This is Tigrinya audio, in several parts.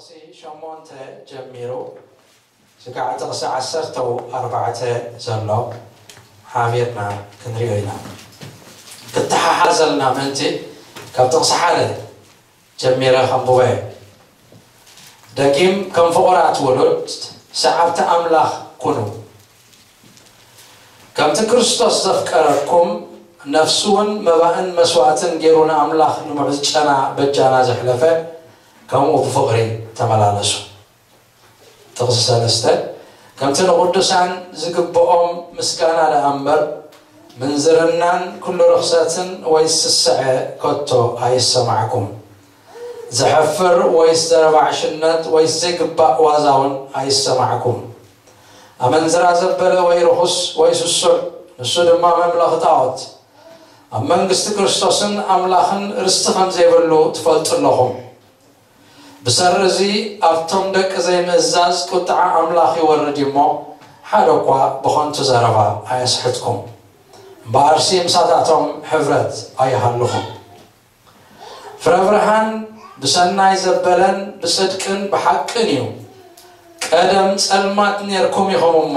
ሸሞንተ ጀሚሩ ስጋዕ ጥቕሲ ዓሰርተ ኣርባዕተ ዘሎ ሓቢርና ክንሪኦ ኢና። ክተሓሓዘልና ምእንቲ ካብ ጥቕሲ ሓደ ጀሚረ ከንብቦ እየ። ደጊም ከም ፍቑራት ውሉድ ሰዓብቲ ኣምላኽ ኩኑ። ከምቲ ክርስቶስ ዘፍቀረኩም ነፍሱ እውን መባእን መስዋእትን ገይሩ ንኣምላኽ ንምዕጨና በጃና ዘሕለፈ ከምኡ ብፍቕሪ ተመላለሱ። ጥቕሲ ሰለስተ ከምቲ ንቕዱሳን ዝግብኦም ምስጋና ደኣ እምበር ምንዝርናን ኩሉ ርኽሰትን ወይ ስስዐ ከቶ ኣይሰማዕኩም። ዘሕፍር ወይስ ዘረባዕሽነት ወይስ ዘይግባእ ዋዛ እውን ኣይሰማዕኩም። ኣመንዝራ ዘበለ ወይ ርኹስ ወይ ስሱዕ ንሱ ድማ መምለኺ ጣዖት ኣብ መንግስቲ ክርስቶስን ኣምላኽን ርስቲ ከም ዘይብሉ ትፈልጡ ኣለኹም። ብሰሪ እዚ ኣብቶም ደቂ ዘይምእዛዝ ቁጥዓ ኣምላኽ ይወርድ እዩ እሞ ሓደ እኳ ብኸንቱ ዘረባ ኣየስሕትኩም። እምበኣርሲ ምሳታቶም ሕብረት ኣይሃልኹም። ፍረ ብርሃን ብሰናይ ዘበለን ብጽድቅን ብሓቅን እዩ። ቀደም ጸልማት ኔርኩም ኢኹም እሞ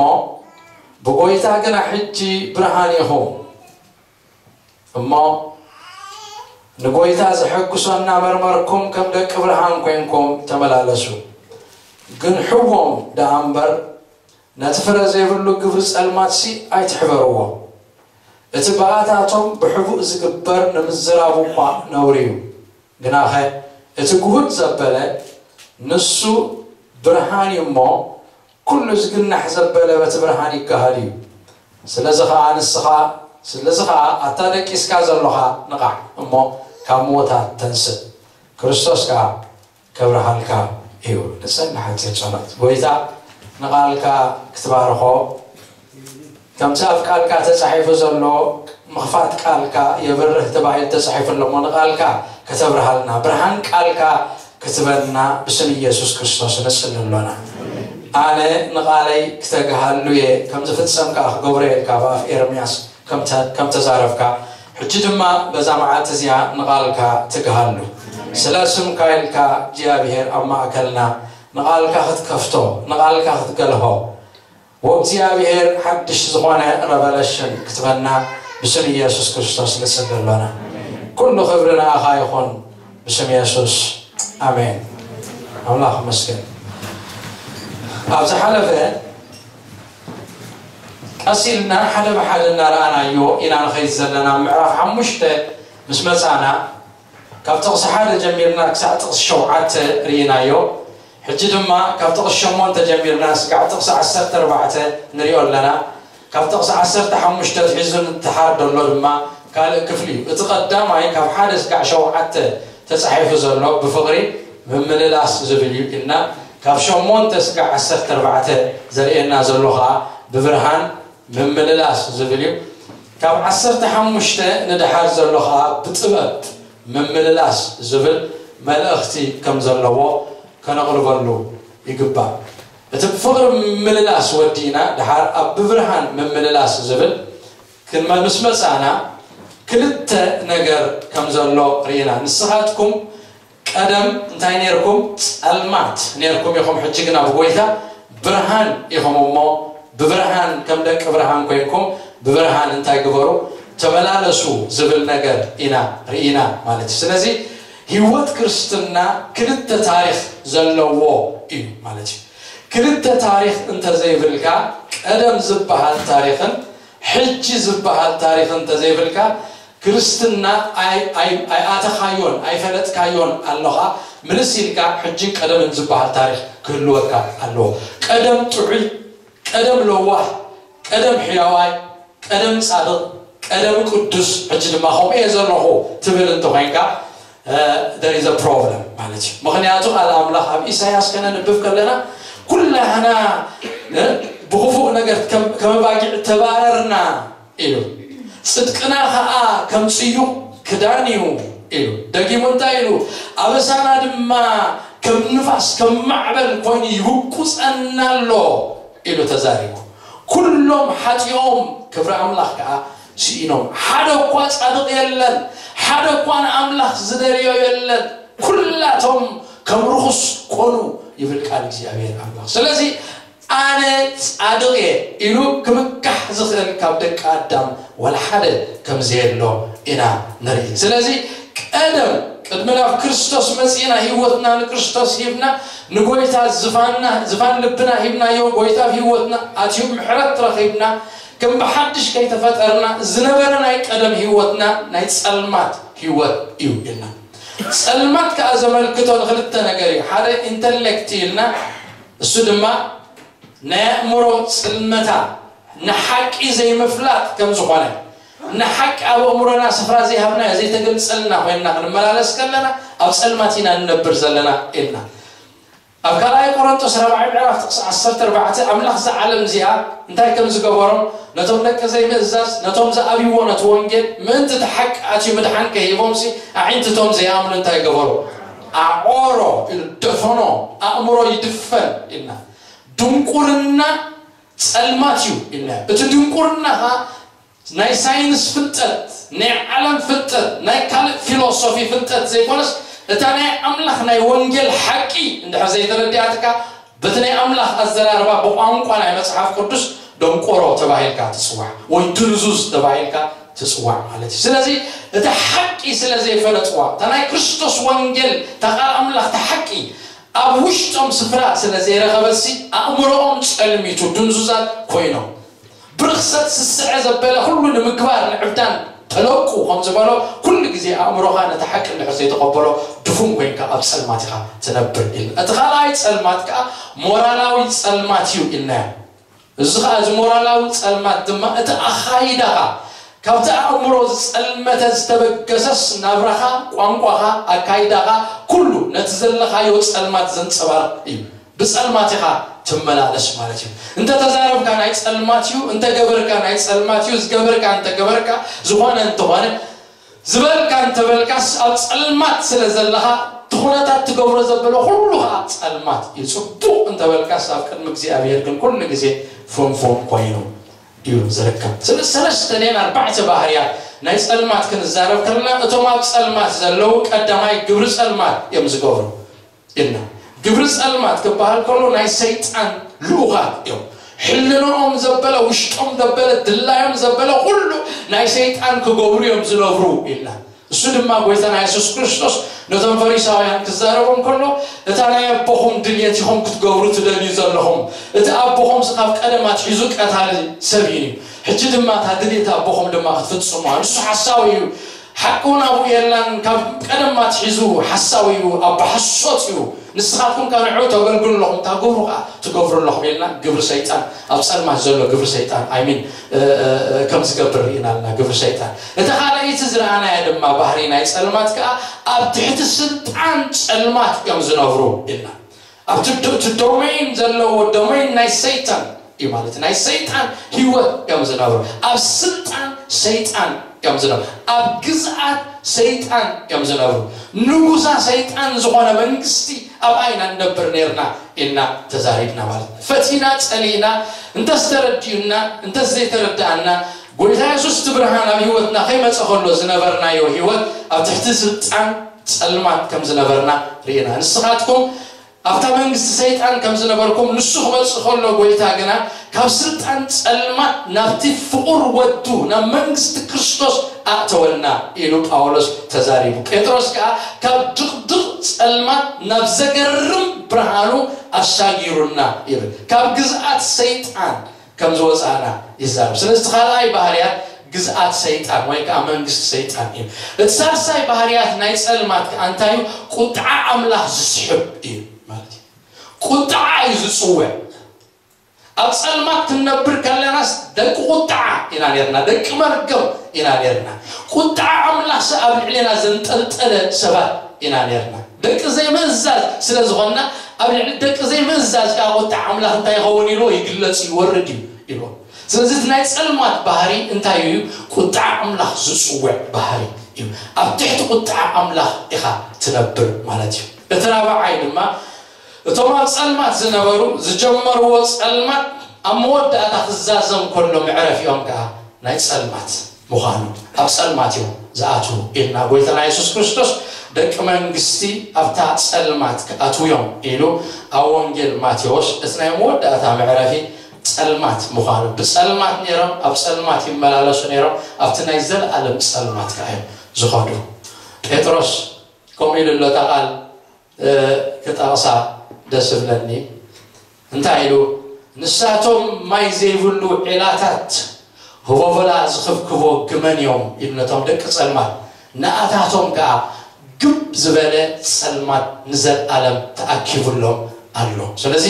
ብጎይታ ግና ሕጂ ብርሃን ኢኹም። እሞ ንጎይታ ዘሐጉሶ እናመርመርኩም ከም ደቂ ብርሃን ኮይንኩም ተመላለሱ። ግን ሕዎም ደኣ እምበር ነቲ ፍረ ዘይብሉ ግብሪ ጸልማትሲ ኣይትሕበርዎ። እቲ ብኣታቶም ብሕቡእ ዝግበር ንምዝራቡ እኳ ነውሪ እዩ። ግናኸ እቲ ግሁድ ዘበለ ንሱ ብርሃን እዩ እሞ ኩሉ ዝግናሕ ዘበለ በቲ ብርሃን ይጋሃድ እዩ። ስለዚ ኸዓ ንስኻ ስለዚ ኸዓ ኣታ ደቂስካ ዘሎኻ ንቓሕ እሞ ካብ ምዉታት ተንስእ፣ ክርስቶስ ከኣ ከብርሃልካ እዩ። ንጸንሕ ሓጺር ጸሎት። ጎይታ ንቓልካ ክትባርኾ ከምቲ ኣብ ቃልካ ተጻሒፉ ዘሎ ምኽፋት ቃልካ የብርህ ተባሂሉ ተጻሒፉ ኣሎ እሞ ንቓልካ ከተብርሃልና ብርሃን ቃልካ ክትበና ብስም ኢየሱስ ክርስቶስ ንጽሊ ኣሎና። ኣነ ንቓለይ ክተግሃሉ እየ ከም ዝፍጸም ከኣ ክገብሮ እየ ኢልካ ብኣፍ ኤርምያስ ከም ተዛረብካ ሕጂ ድማ በዛ መዓልቲ እዚኣ ንቓልካ ትግሃሉ። ስለ ስምካ ኢልካ እግዚኣብሔር ኣብ ማእከልና ንቓልካ ክትከፍቶ ንቓልካ ክትገልሆ ወእግዚኣብሔር ሓድሽ ዝኾነ ረቨለሽን ክትበና ብስም ኢየሱስ ክርስቶስ ንጽሊ ኣሎና። ኩሉ ክብሪ ንኣኻ ይኹን ብስም የሱስ ኣሜን። ኣምላኽ ይመስገን። ኣብ ዝሓለፈ ቀስ ኢልና ሓደ ብሓደ እናረኣናዮ ኢና ንኸይድ ዘለና። ምዕራፍ ሓሙሽተ ምስ መጻና ካብ ጥቕሲ ሓደ ጀሚርና ክሳዕ ጥቕሲ ሸውዓተ ርኢናዮ። ሕጂ ድማ ካብ ጥቕሲ ሸሞንተ ጀሚርና ስጋዕ ጥቕሲ ዓሰርተ ኣርባዕተ ንሪኦ ኣለና። ካብ ጥቕሲ ዓሰርተ ሓሙሽተ ኣትሒዙ ንተሓር ደሎ ድማ ካልእ ክፍሊ እዩ። እቲ ቀዳማይ ካብ ሓደ ስጋዕ ሸውዓተ ተጻሒፉ ዘሎ ብፍቕሪ ምምልላስ ዝብል እዩ ኢልና፣ ካብ ሸሞንተ ስጋዕ ዓሰርተ ኣርባዕተ ዘርእየና ዘሎ ኸኣ ብብርሃን ምምልላስ ዝብል እዩ። ካብ ዓሰርተ ሓሙሽተ ንደሓር ዘሎ ኸኣ ብጥበብ ምምልላስ ዝብል መልእኽቲ ከም ዘለዎ ከነቕርበሉ ይግባእ። እቲ ብፍቕሪ ምምልላስ ወዲእና ደሓር ኣብ ብብርሃን ምምልላስ ዝብል ክንመ ምስ መጻና ክልተ ነገር ከም ዘሎ ርኢና። ንስኻትኩም ቀደም እንታይ ኔርኩም? ጸልማት ኔርኩም ኢኹም፣ ሕጂ ግና ብጎይታ ብርሃን ኢኹም እሞ ብብርሃን ከም ደቂ ብርሃን ኮይንኩም ብብርሃን እንታይ ግበሩ? ተመላለሱ ዝብል ነገር ኢና ርኢና ማለት እዩ። ስለዚ ህይወት ክርስትና ክልተ ታሪኽ ዘለዎ እዩ ማለት እዩ። ክልተ ታሪኽ እንተዘይብልካ፣ ቀደም ዝበሃል ታሪኽን ሕጂ ዝበሃል ታሪኽን እንተዘይብልካ፣ ክርስትና ኣይ ኣይ ኣይኣተኻዮን ኣይፈለጥካዮን ኣለኻ። ምልስ ኢልካ ሕጅን ቀደምን ዝበሃል ታሪኽ ክህልወካ ኣለዎ። ቀደም ጥዑይ፣ ቀደም ለዋህ፣ ቀደም ሕያዋይ፣ ቀደም ጻድቕ፣ ቀደም ቅዱስ፣ ሕጂ ድማ ከምኡ እየ ዘለኹ ትብል እንተኾይንካ፣ there is a problem ማለት እዩ። ምኽንያቱ ቃል ኣምላኽ ኣብ ኢሳያስ ከነንብብ ከለና ኩላህና ብኽፉእ ነገር ከም ኣባጊዕ ተባረርና ኢሉ፣ ጽድቅና ኸኣ ከም ጽዩቕ ክዳን እዩ ኢሉ። ደጊሙ እንታይ ኢሉ? ኣበሳና ድማ ከም ንፋስ ከም ማዕበል ኮይኑ ይብቁጸና ኣሎ ኢሉ ተዛሪቡ። ኩሎም ሓጢኦም ክብሪ ኣምላኽ ከኣ ስኢኖም፣ ሓደ እኳ ጻድቕ የለን፣ ሓደ እኳ ንኣምላኽ ዝደልዮ የለን። ኩላቶም ከም ርኹስ ኮኑ ይብል ቃል እግዚኣብሔር ኣምላኽ። ስለዚ ኣነ ጻድቕ እየ ኢሉ ክምካሕ ዝኽእል ካብ ደቂ ኣዳም ዋላ ሓደ ከም ዘየሎ ኢና ንርኢ። ስለዚ ቀደም ቅድሚ ናብ ክርስቶስ መጺእና ህይወትና ንክርስቶስ ሂብና ንጎይታ ዝፋንና ዝፋን ልብና ሂብናዮ፣ ጎይታ ኣብ ህይወትና ኣትዩ ምሕረት ረኺብና ከም ብሓድሽ ከይተፈጠርና ዝነበረ ናይ ቀደም ህይወትና ናይ ጸልማት ህይወት እዩ ኢልና። ጸልማት ከኣ ዘመልክቶ ንክልተ ነገር እዩ። ሓደ ኢንተሌክት ኢልና፣ እሱ ድማ ናይ ኣእምሮ ጽልመታ ንሓቂ ዘይምፍላጥ ከም ዝኾነ፣ ንሓቂ ኣብ ኣእምሮና ስፍራ ዘይሃብና ዘይተገልጸልና ኮይንና ክንመላለስ ከለና ኣብ ጸልማት ኢና ንነብር ዘለና ኢልና። ኣብ ካልኣይ ቆሮንቶስ ራብዓይ ምዕራፍ ጥቕሲ ዓሰርተ ኣርባዕተ ኣምላኽ እዛ ዓለም እዚኣ እንታይ ከም ዝገበሮም ነቶም ደቂ ዘይምእዛዝ ነቶም ዝኣብይዎ ነቲ ወንጌል ምእንቲ እቲ ሓቂ ኣትዩ ምድሓን ከሂቦምሲ ኣዒንትቶም ዘይኣምኑ እንታይ ገበሩ? ኣዖሮ ኢሉ ደፈኖ። ኣእምሮ ይድፈን ኢልና። ድንቁርና ጸልማት እዩ ኢልና። እቲ ድንቁርና ኸዓ ናይ ሳይንስ ፍልጠት፣ ናይ ዓለም ፍልጠት፣ ናይ ካልእ ፊሎሶፊ ፍልጠት ዘይኮነስ እታ ናይ ኣምላኽ ናይ ወንጌል ሓቂ እንድሕር ዘይተረዲኣትካ በቲ ናይ ኣምላኽ ኣዘራርባ ብቋንቋ ናይ መጽሓፍ ቅዱስ ደንቆሮ ተባሂልካ ትጽዋዕ ወይ ድንዙዝ ተባሂልካ ትጽዋዕ ማለት እዩ። ስለዚ እቲ ሓቂ ስለ ዘይፈለጥዋ እታ ናይ ክርስቶስ ወንጌል እታ ቃል ኣምላኽ እታ ሓቂ ኣብ ውሽጦም ስፍራ ስለ ዘይረኸበሲ ኣእምሮኦም ጸልሚቱ ድንዙዛት ኮይኖም ብርኽሰት ስስዐ ዘበለ ኩሉ ንምግባር ንዕብዳን ተለቁ ከም ዝበሎ ኩሉ ግዜ ኣእምሮኻ ነቲ ሓቂ እንድሕር ዘይተቐበሎ ድፉን ኮይንካ ኣብ ጸልማት ኢኻ ትነብር ኢልና። እቲ ካልኣይ ጸልማት ከኣ ሞራላዊ ጸልማት እዩ ኢልናዮ። እዚ ኸኣ እዚ ሞራላዊ ጸልማት ድማ እቲ ኣኻይዳኻ ካብቲ ኣእምሮ ዝጸልመተ ዝተበገሰስ ናብራኻ፣ ቋንቋኻ፣ ኣካይዳኻ ኩሉ ነቲ ዘለኻዮ ጸልማት ዘንጸባርቕ እዩ። ብጸልማት ኢኻ ትመላለስ ማለት እዩ። እንተ ተዛረብካ ናይ ጸልማት እዩ፣ እንተ ገበርካ ናይ ጸልማት እዩ፣ ዝገበርካ እንተ ገበርካ ዝኾነ እንተኾነ ዝበልካ እንተበልካስ ኣብ ጸልማት ስለ ዘለኻ እቲ ኩነታት ትገብሮ ዘበሎ ኩሉ ኸዓ ጸልማት እዩ። ጽቡቕ እንተበልካስ ኣብ ቅድሚ እግዚኣብሔር ግን ኩሉ ግዜ ፍንፉን ኮይኑ እዩ ዝርከብ። ስለ ሰለስተ ደን ኣርባዕተ ባህርያት ናይ ጸልማት ክንዛረብ ከለና እቶም ኣብ ጸልማት ዘለዉ ቀዳማይ ግብሪ ጸልማት እዮም ዝገብሩ ኢልና። ግብሪ ጸልማት ክበሃል ከሎ ናይ ሰይጣን ልኡኻት እዮም። ሕልኖኦም ዘበለ ውሽጦም ዘበለ ድላዮም ዘበለ ኩሉ ናይ ሰይጣን ክገብሩ እዮም ዝነብሩ ኢልና። እሱ ድማ ጎይታና የሱስ ክርስቶስ ነቶም ፈሪሳውያን ክዛረቦም ከሎ እታ ናይ ኣቦኹም ድልየት ኢኹም ክትገብሩ ትደልዩ ዘለኹም፣ እቲ ኣቦኹም ካብ ቀደም ኣትሒዙ ቀታሊ ሰብ እዩ፣ ሕጂ ድማ እታ ድልየት ኣቦኹም ድማ ክትፍጽሙ። ንሱ ሓሳዊ እዩ፣ ሓቂ እውን ኣብኡ የላን፣ ካብ ቀደም ኣትሒዙ ሓሳዊ እዩ፣ ኣቦ ሓሶት እዩ። ንስኻትኩም ከኣ ንዕኡ ተገልግሉ ኣለኹም፣ እታ ግብሩ ከኣ ትገብሩ ኣለኹም ኢልና ግብሪ ሰይጣን ኣብ ጸልማት ዘሎ ግብሪ ሰይጣን ኣይሚን ከም ዝገብር ርኢና ኣለና። ግብሪ ሰይጣን እታ ካልኣይቲ ዝረኣናያ ድማ ባህሪ ናይ ጸልማት ከኣ ኣብ ትሕቲ ስልጣን ጸልማት እዮም ዝነብሩ ኢልና። ኣብቲ ዶ- እቲ ዶሜን ዘለዎ ዶሜን ናይ ሰይጣን እዩ ማለት ናይ ሰይጣን ህይወት እዮም ዝነብሩ። ኣብ ስልጣን ሰይጣን እዮም ዝነብሩ። ኣብ ግዝኣት ሰይጣን እዮም ዝነብሩ። ንጉሳ ሰይጣን ዝኾነ መንግስቲ ኣብኣ ኢና ንነብር ነርና ኢልና ተዛሪብና ማለት እዩ። ፈቲና ጸሊእና እንተስተረዲኡና እንተዘይተረዳኣና ጎይታ የሱስ እቲ ብርሃን ኣብ ህይወትና ከይመጸ ከሎ ዝነበርናዮ ህይወት ኣብ ትሕቲ ስልጣን ጸልማት ከም ዝነበርና ርኢና። ንስኻትኩም ኣብታ መንግስቲ ሰይጣን ከም ዝነበርኩም ንሱ ክመጽእ ከሎ ጎይታ ግና ካብ ስልጣን ጸልማት ናብቲ ፍቑር ወዱ ናብ መንግስቲ ክርስቶስ ኣእተወና ኢሉ ጳውሎስ ተዛሪቡ። ጴጥሮስ ከኣ ካብ ድቕድቕ ጸልማት ናብ ዘገርም ብርሃኑ ኣሻጊሩና ይብል። ካብ ግዝኣት ሰይጣን ከም ዝወጻእና ይዛረብ። ስለዚ እቲ ካልኣይ ባህርያት ግዝኣት ሰይጣን ወይ ከዓ መንግስቲ ሰይጣን እዩ። እቲ ሳልሳይ ባህርያት ናይ ጸልማት ከዓ እንታይ እዩ? ቁጥዓ ኣምላኽ ዝስሕብ እዩ ማለት እዩ። ቁጥዓ እዩ ዝጽውዕ። ኣብ ጸልማት ክንነብር ከለናስ ደቂ ቁጥዓ ኢና ነርና፣ ደቂ መርገም ኢና ነርና። ቁጥዓ ኣምላኽስ ኣብ ልዕሌና ዘንጠልጠለ ሰባት ኢና ነርና። ደቂ ዘይምእዛዝ ስለ ዝኾንና ኣብ ልዕሊ ደቂ ዘይምእዛዝ ከዓ ቁጥዓ ኣምላኽ እንታይ ይኸውን ኢልዎ? ይግለጽ ይወርድ እዩ ኢልዎ። ስለዚ እቲ ናይ ጸልማት ባህሪ እንታይ እዩ? ቁጥዓ ኣምላኽ ዝጽውዕ ባህሪ እዩ። ኣብ ትሕቲ ቁጥዓ ኣምላኽ ኢኻ ትነብር ማለት እዩ። እቲ ራብዓይ ድማ እቶም ኣብ ጸልማት ዝነበሩ ዝጀመርዎ ጸልማት ኣብ መወዳእታ ክዛዘም ከሎ መዕረፊኦም ከዓ ናይ ጸልማት ምዃኑ ኣብ ጸልማት እዮም ዝኣትዉ ኢልና ጎይታና የሱስ ክርስቶስ ደቂ መንግስቲ ኣብታ ጸልማት ክኣትዉ እዮም ኢሉ ኣብ ወንጌል ማቴዎስ እቲ ናይ መወዳእታ መዕረፊ ጸልማት ምዃኑ፣ ብጸልማት ነይሮም ኣብ ጸልማት ይመላለሱ ነይሮም፣ ኣብቲ ናይ ዘለኣለም ጸልማት ከኣ እዮም ዝኸዱ። ጴጥሮስ ከምኡ ኢሉ ኣሎ፣ እታ ቃል ክጠቕሳ ደስ ዝብለኒ እንታይ ኢሉ? ንሳቶም ማይ ዘይብሉ ዒላታት ህቦቦላ ዝኽብክቦ ግመን እዮም ኢሉ ነቶም ደቂ ጸልማት። ንኣታቶም ከኣ ግብ ዝበለ ጸልማት ንዘለኣለም ተኣኪቡሎም ኣሎ። ስለዚ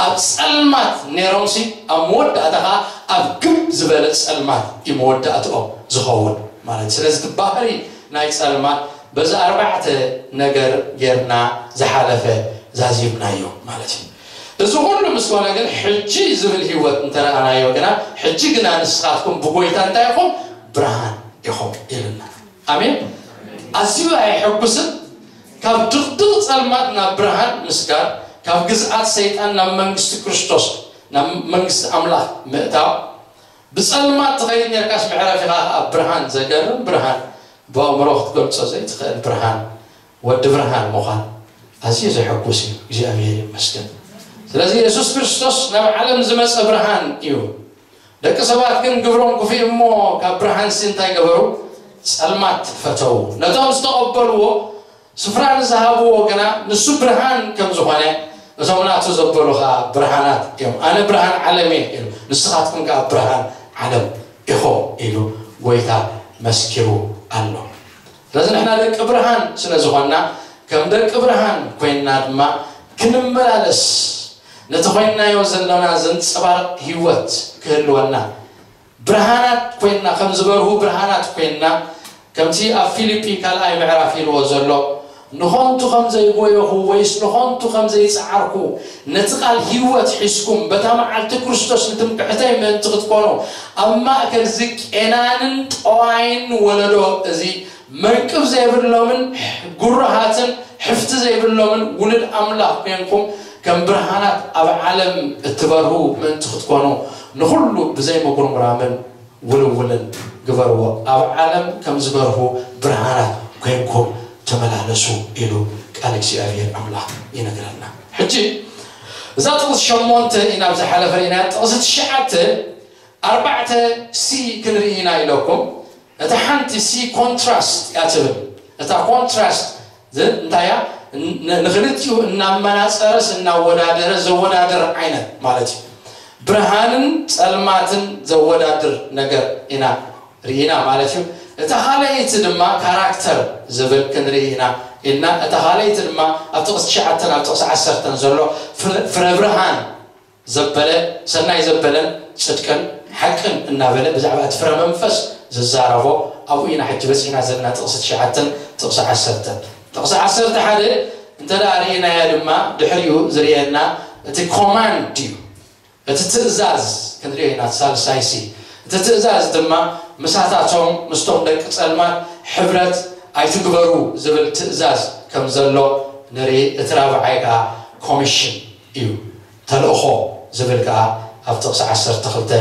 ኣብ ጸልማት ነይሮምሲ ኣብ መወዳእታ ከኣ ኣብ ግብ ዝበለ ጸልማት እዩ መወዳእትኦም ዝኸውን ማለት እዩ። ስለዚ እቲ ባህሪ ናይ ጸልማት በዚ ኣርባዕተ ነገር ጌርና ዝሓለፈ ዛዚምናዮ ማለት እዩ። እዚ ኩሉ ምስ ኮነ ግን ሕጂ ዝብል ህይወት እንተረኣናዮ ግና ሕጂ ግና ንስኻትኩም ብጎይታ እንታይ ኢኹም? ብርሃን ኢኹም ኢልና። ኣሜን። ኣዝዩ ኣየሐጉስን? ካብ ድቕድቕ ጸልማት ናብ ብርሃን ምስጋር፣ ካብ ግዝኣት ሰይጣን ናብ መንግስቲ ክርስቶስ፣ ናብ መንግስቲ ኣምላኽ ምእታው። ብጸልማት ትኸይድ ነርካስ መዕረፊኻ ኣብ ብርሃን፣ ዘገርም ብርሃን፣ ብኣእምሮ ክትገልጾ ዘይትኽእል ብርሃን፣ ወዲ ብርሃን ምዃን ኣዝዩ ዘሐጉስ እዩ። እግዚኣብሔር ይመስገን። ስለዚ የሱስ ክርስቶስ ናብ ዓለም ዝመጸ ብርሃን እዩ። ደቂ ሰባት ግን ግብሮም ክፉእ እሞ ካብ ብርሃንሲ እንታይ ገበሩ? ጸልማት ፈተዉ። ነቶም ዝተቐበልዎ ስፍራ ንዝሃብዎ ግና ንሱ ብርሃን ከም ዝኾነ እቶም ናቱ ዘበሉ ኸዓ ብርሃናት እዮም። ኣነ ብርሃን ዓለም እየ ኢሉ፣ ንስኻትኩም ከኣ ብርሃን ዓለም ኢኹም ኢሉ ጎይታ መስኪሩ ኣሎ። ስለዚ ንሕና ደቂ ብርሃን ስለ ዝኾንና ከም ደቂ ብርሃን ኮይንና ድማ ክንመላለስ ነቲ ኮይንናዮ ዘለና ዘንጸባርቕ ህይወት ክህልወና ብርሃናት ኮይንና ከም ዝበርሁ ብርሃናት ኮይንና ከምቲ ኣብ ፊልጲ ካልኣይ ምዕራፍ ኢልዎ ዘሎ ንኾንቱ ከም ዘይጎየኹ ወይስ ንኾንቱ ከም ዘይጸዓርኩ ነቲ ቃል ህይወት ሒዝኩም በታ መዓልቲ ክርስቶስ ንትምክሕተይ ምእንቲ ክትኮኑ ኣብ ማእከል እዚ ቄናንን ጠዋይን ወለዶ እዚ መንቅብ ዘይብሎምን ጉሩሃትን ሕፍቲ ዘይብሎምን ውሉድ ኣምላኽ ኮይንኩም ከም ብርሃናት ኣብ ዓለም እትበርሁ ምእንቲ ክትኮኑ ንኹሉ ብዘይምጉርምራምን ውልውልን ግበርዎ። ኣብ ዓለም ከም ዝበርሁ ብርሃናት ኮይንኩም ተመላለሱ ኢሉ ቃል እግዚኣብሔር ኣምላኽ ይነግረና። ሕጂ እዛ ጥቕስ ሸሞንተ ኢና ኣብ ዝሓለፈ ኢና ጥቕሲ ትሽዓተ ኣርባዕተ ሲ ክንርኢ ኢና ኢለኩም። እታ ሓንቲ ሲ ኮንትራስት እያ ትብል። እታ ኮንትራስት ዝ- እንታይ እያ? ን- ንክልቲኡ እናመናፀረስ እናወዳደረ ዘወዳደር ዓይነት ማለት እዩ። ብርሃንን ጸልማትን ዘወዳድር ነገር ኢና ርኢና ማለት እዩ። እታ ካልኣይቲ ድማ ካራክተር ዝብል ክንርኢ ኢና ኢልና እታ ካልኣይቲ ድማ ኣብ ጥቕሲ ትሽዓተን ኣብ ጥቕሲ ዓሰርተን ዘሎ ፍረ- ፍረ ብርሃን ዘበለ ሰናይ ዘበለን ጽድቅን ሓቅን እናበለ ብዛዕባ እቲ ፍረ መንፈስ ዝዛረቦ ኣብኡ ኢና ሕጂ በጺሕና ዘለና ጥቕሲ ትሽዓተን ጥቕሲ ዓሰርተን ጥቕሲ ዓሰርተ ሓደ እንተ ደኣ ርኢናያ ድማ ድሕሪኡ ዝርእየና እቲ ኮማንድ እዩ እቲ ትእዛዝ ክንሪኦ ኢና ሳልሳይሲ እቲ ትእዛዝ ድማ ምሳታቶም ምስቶም ደቂ ጸልማት ሕብረት ኣይትግበሩ ዝብል ትእዛዝ ከም ዘሎ ንርኢ እቲ ራብዓይ ከዓ ኮሚሽን እዩ ተልእኾ ዝብል ከዓ ኣብ ጥቕሲ ዓሰርተ ክልተ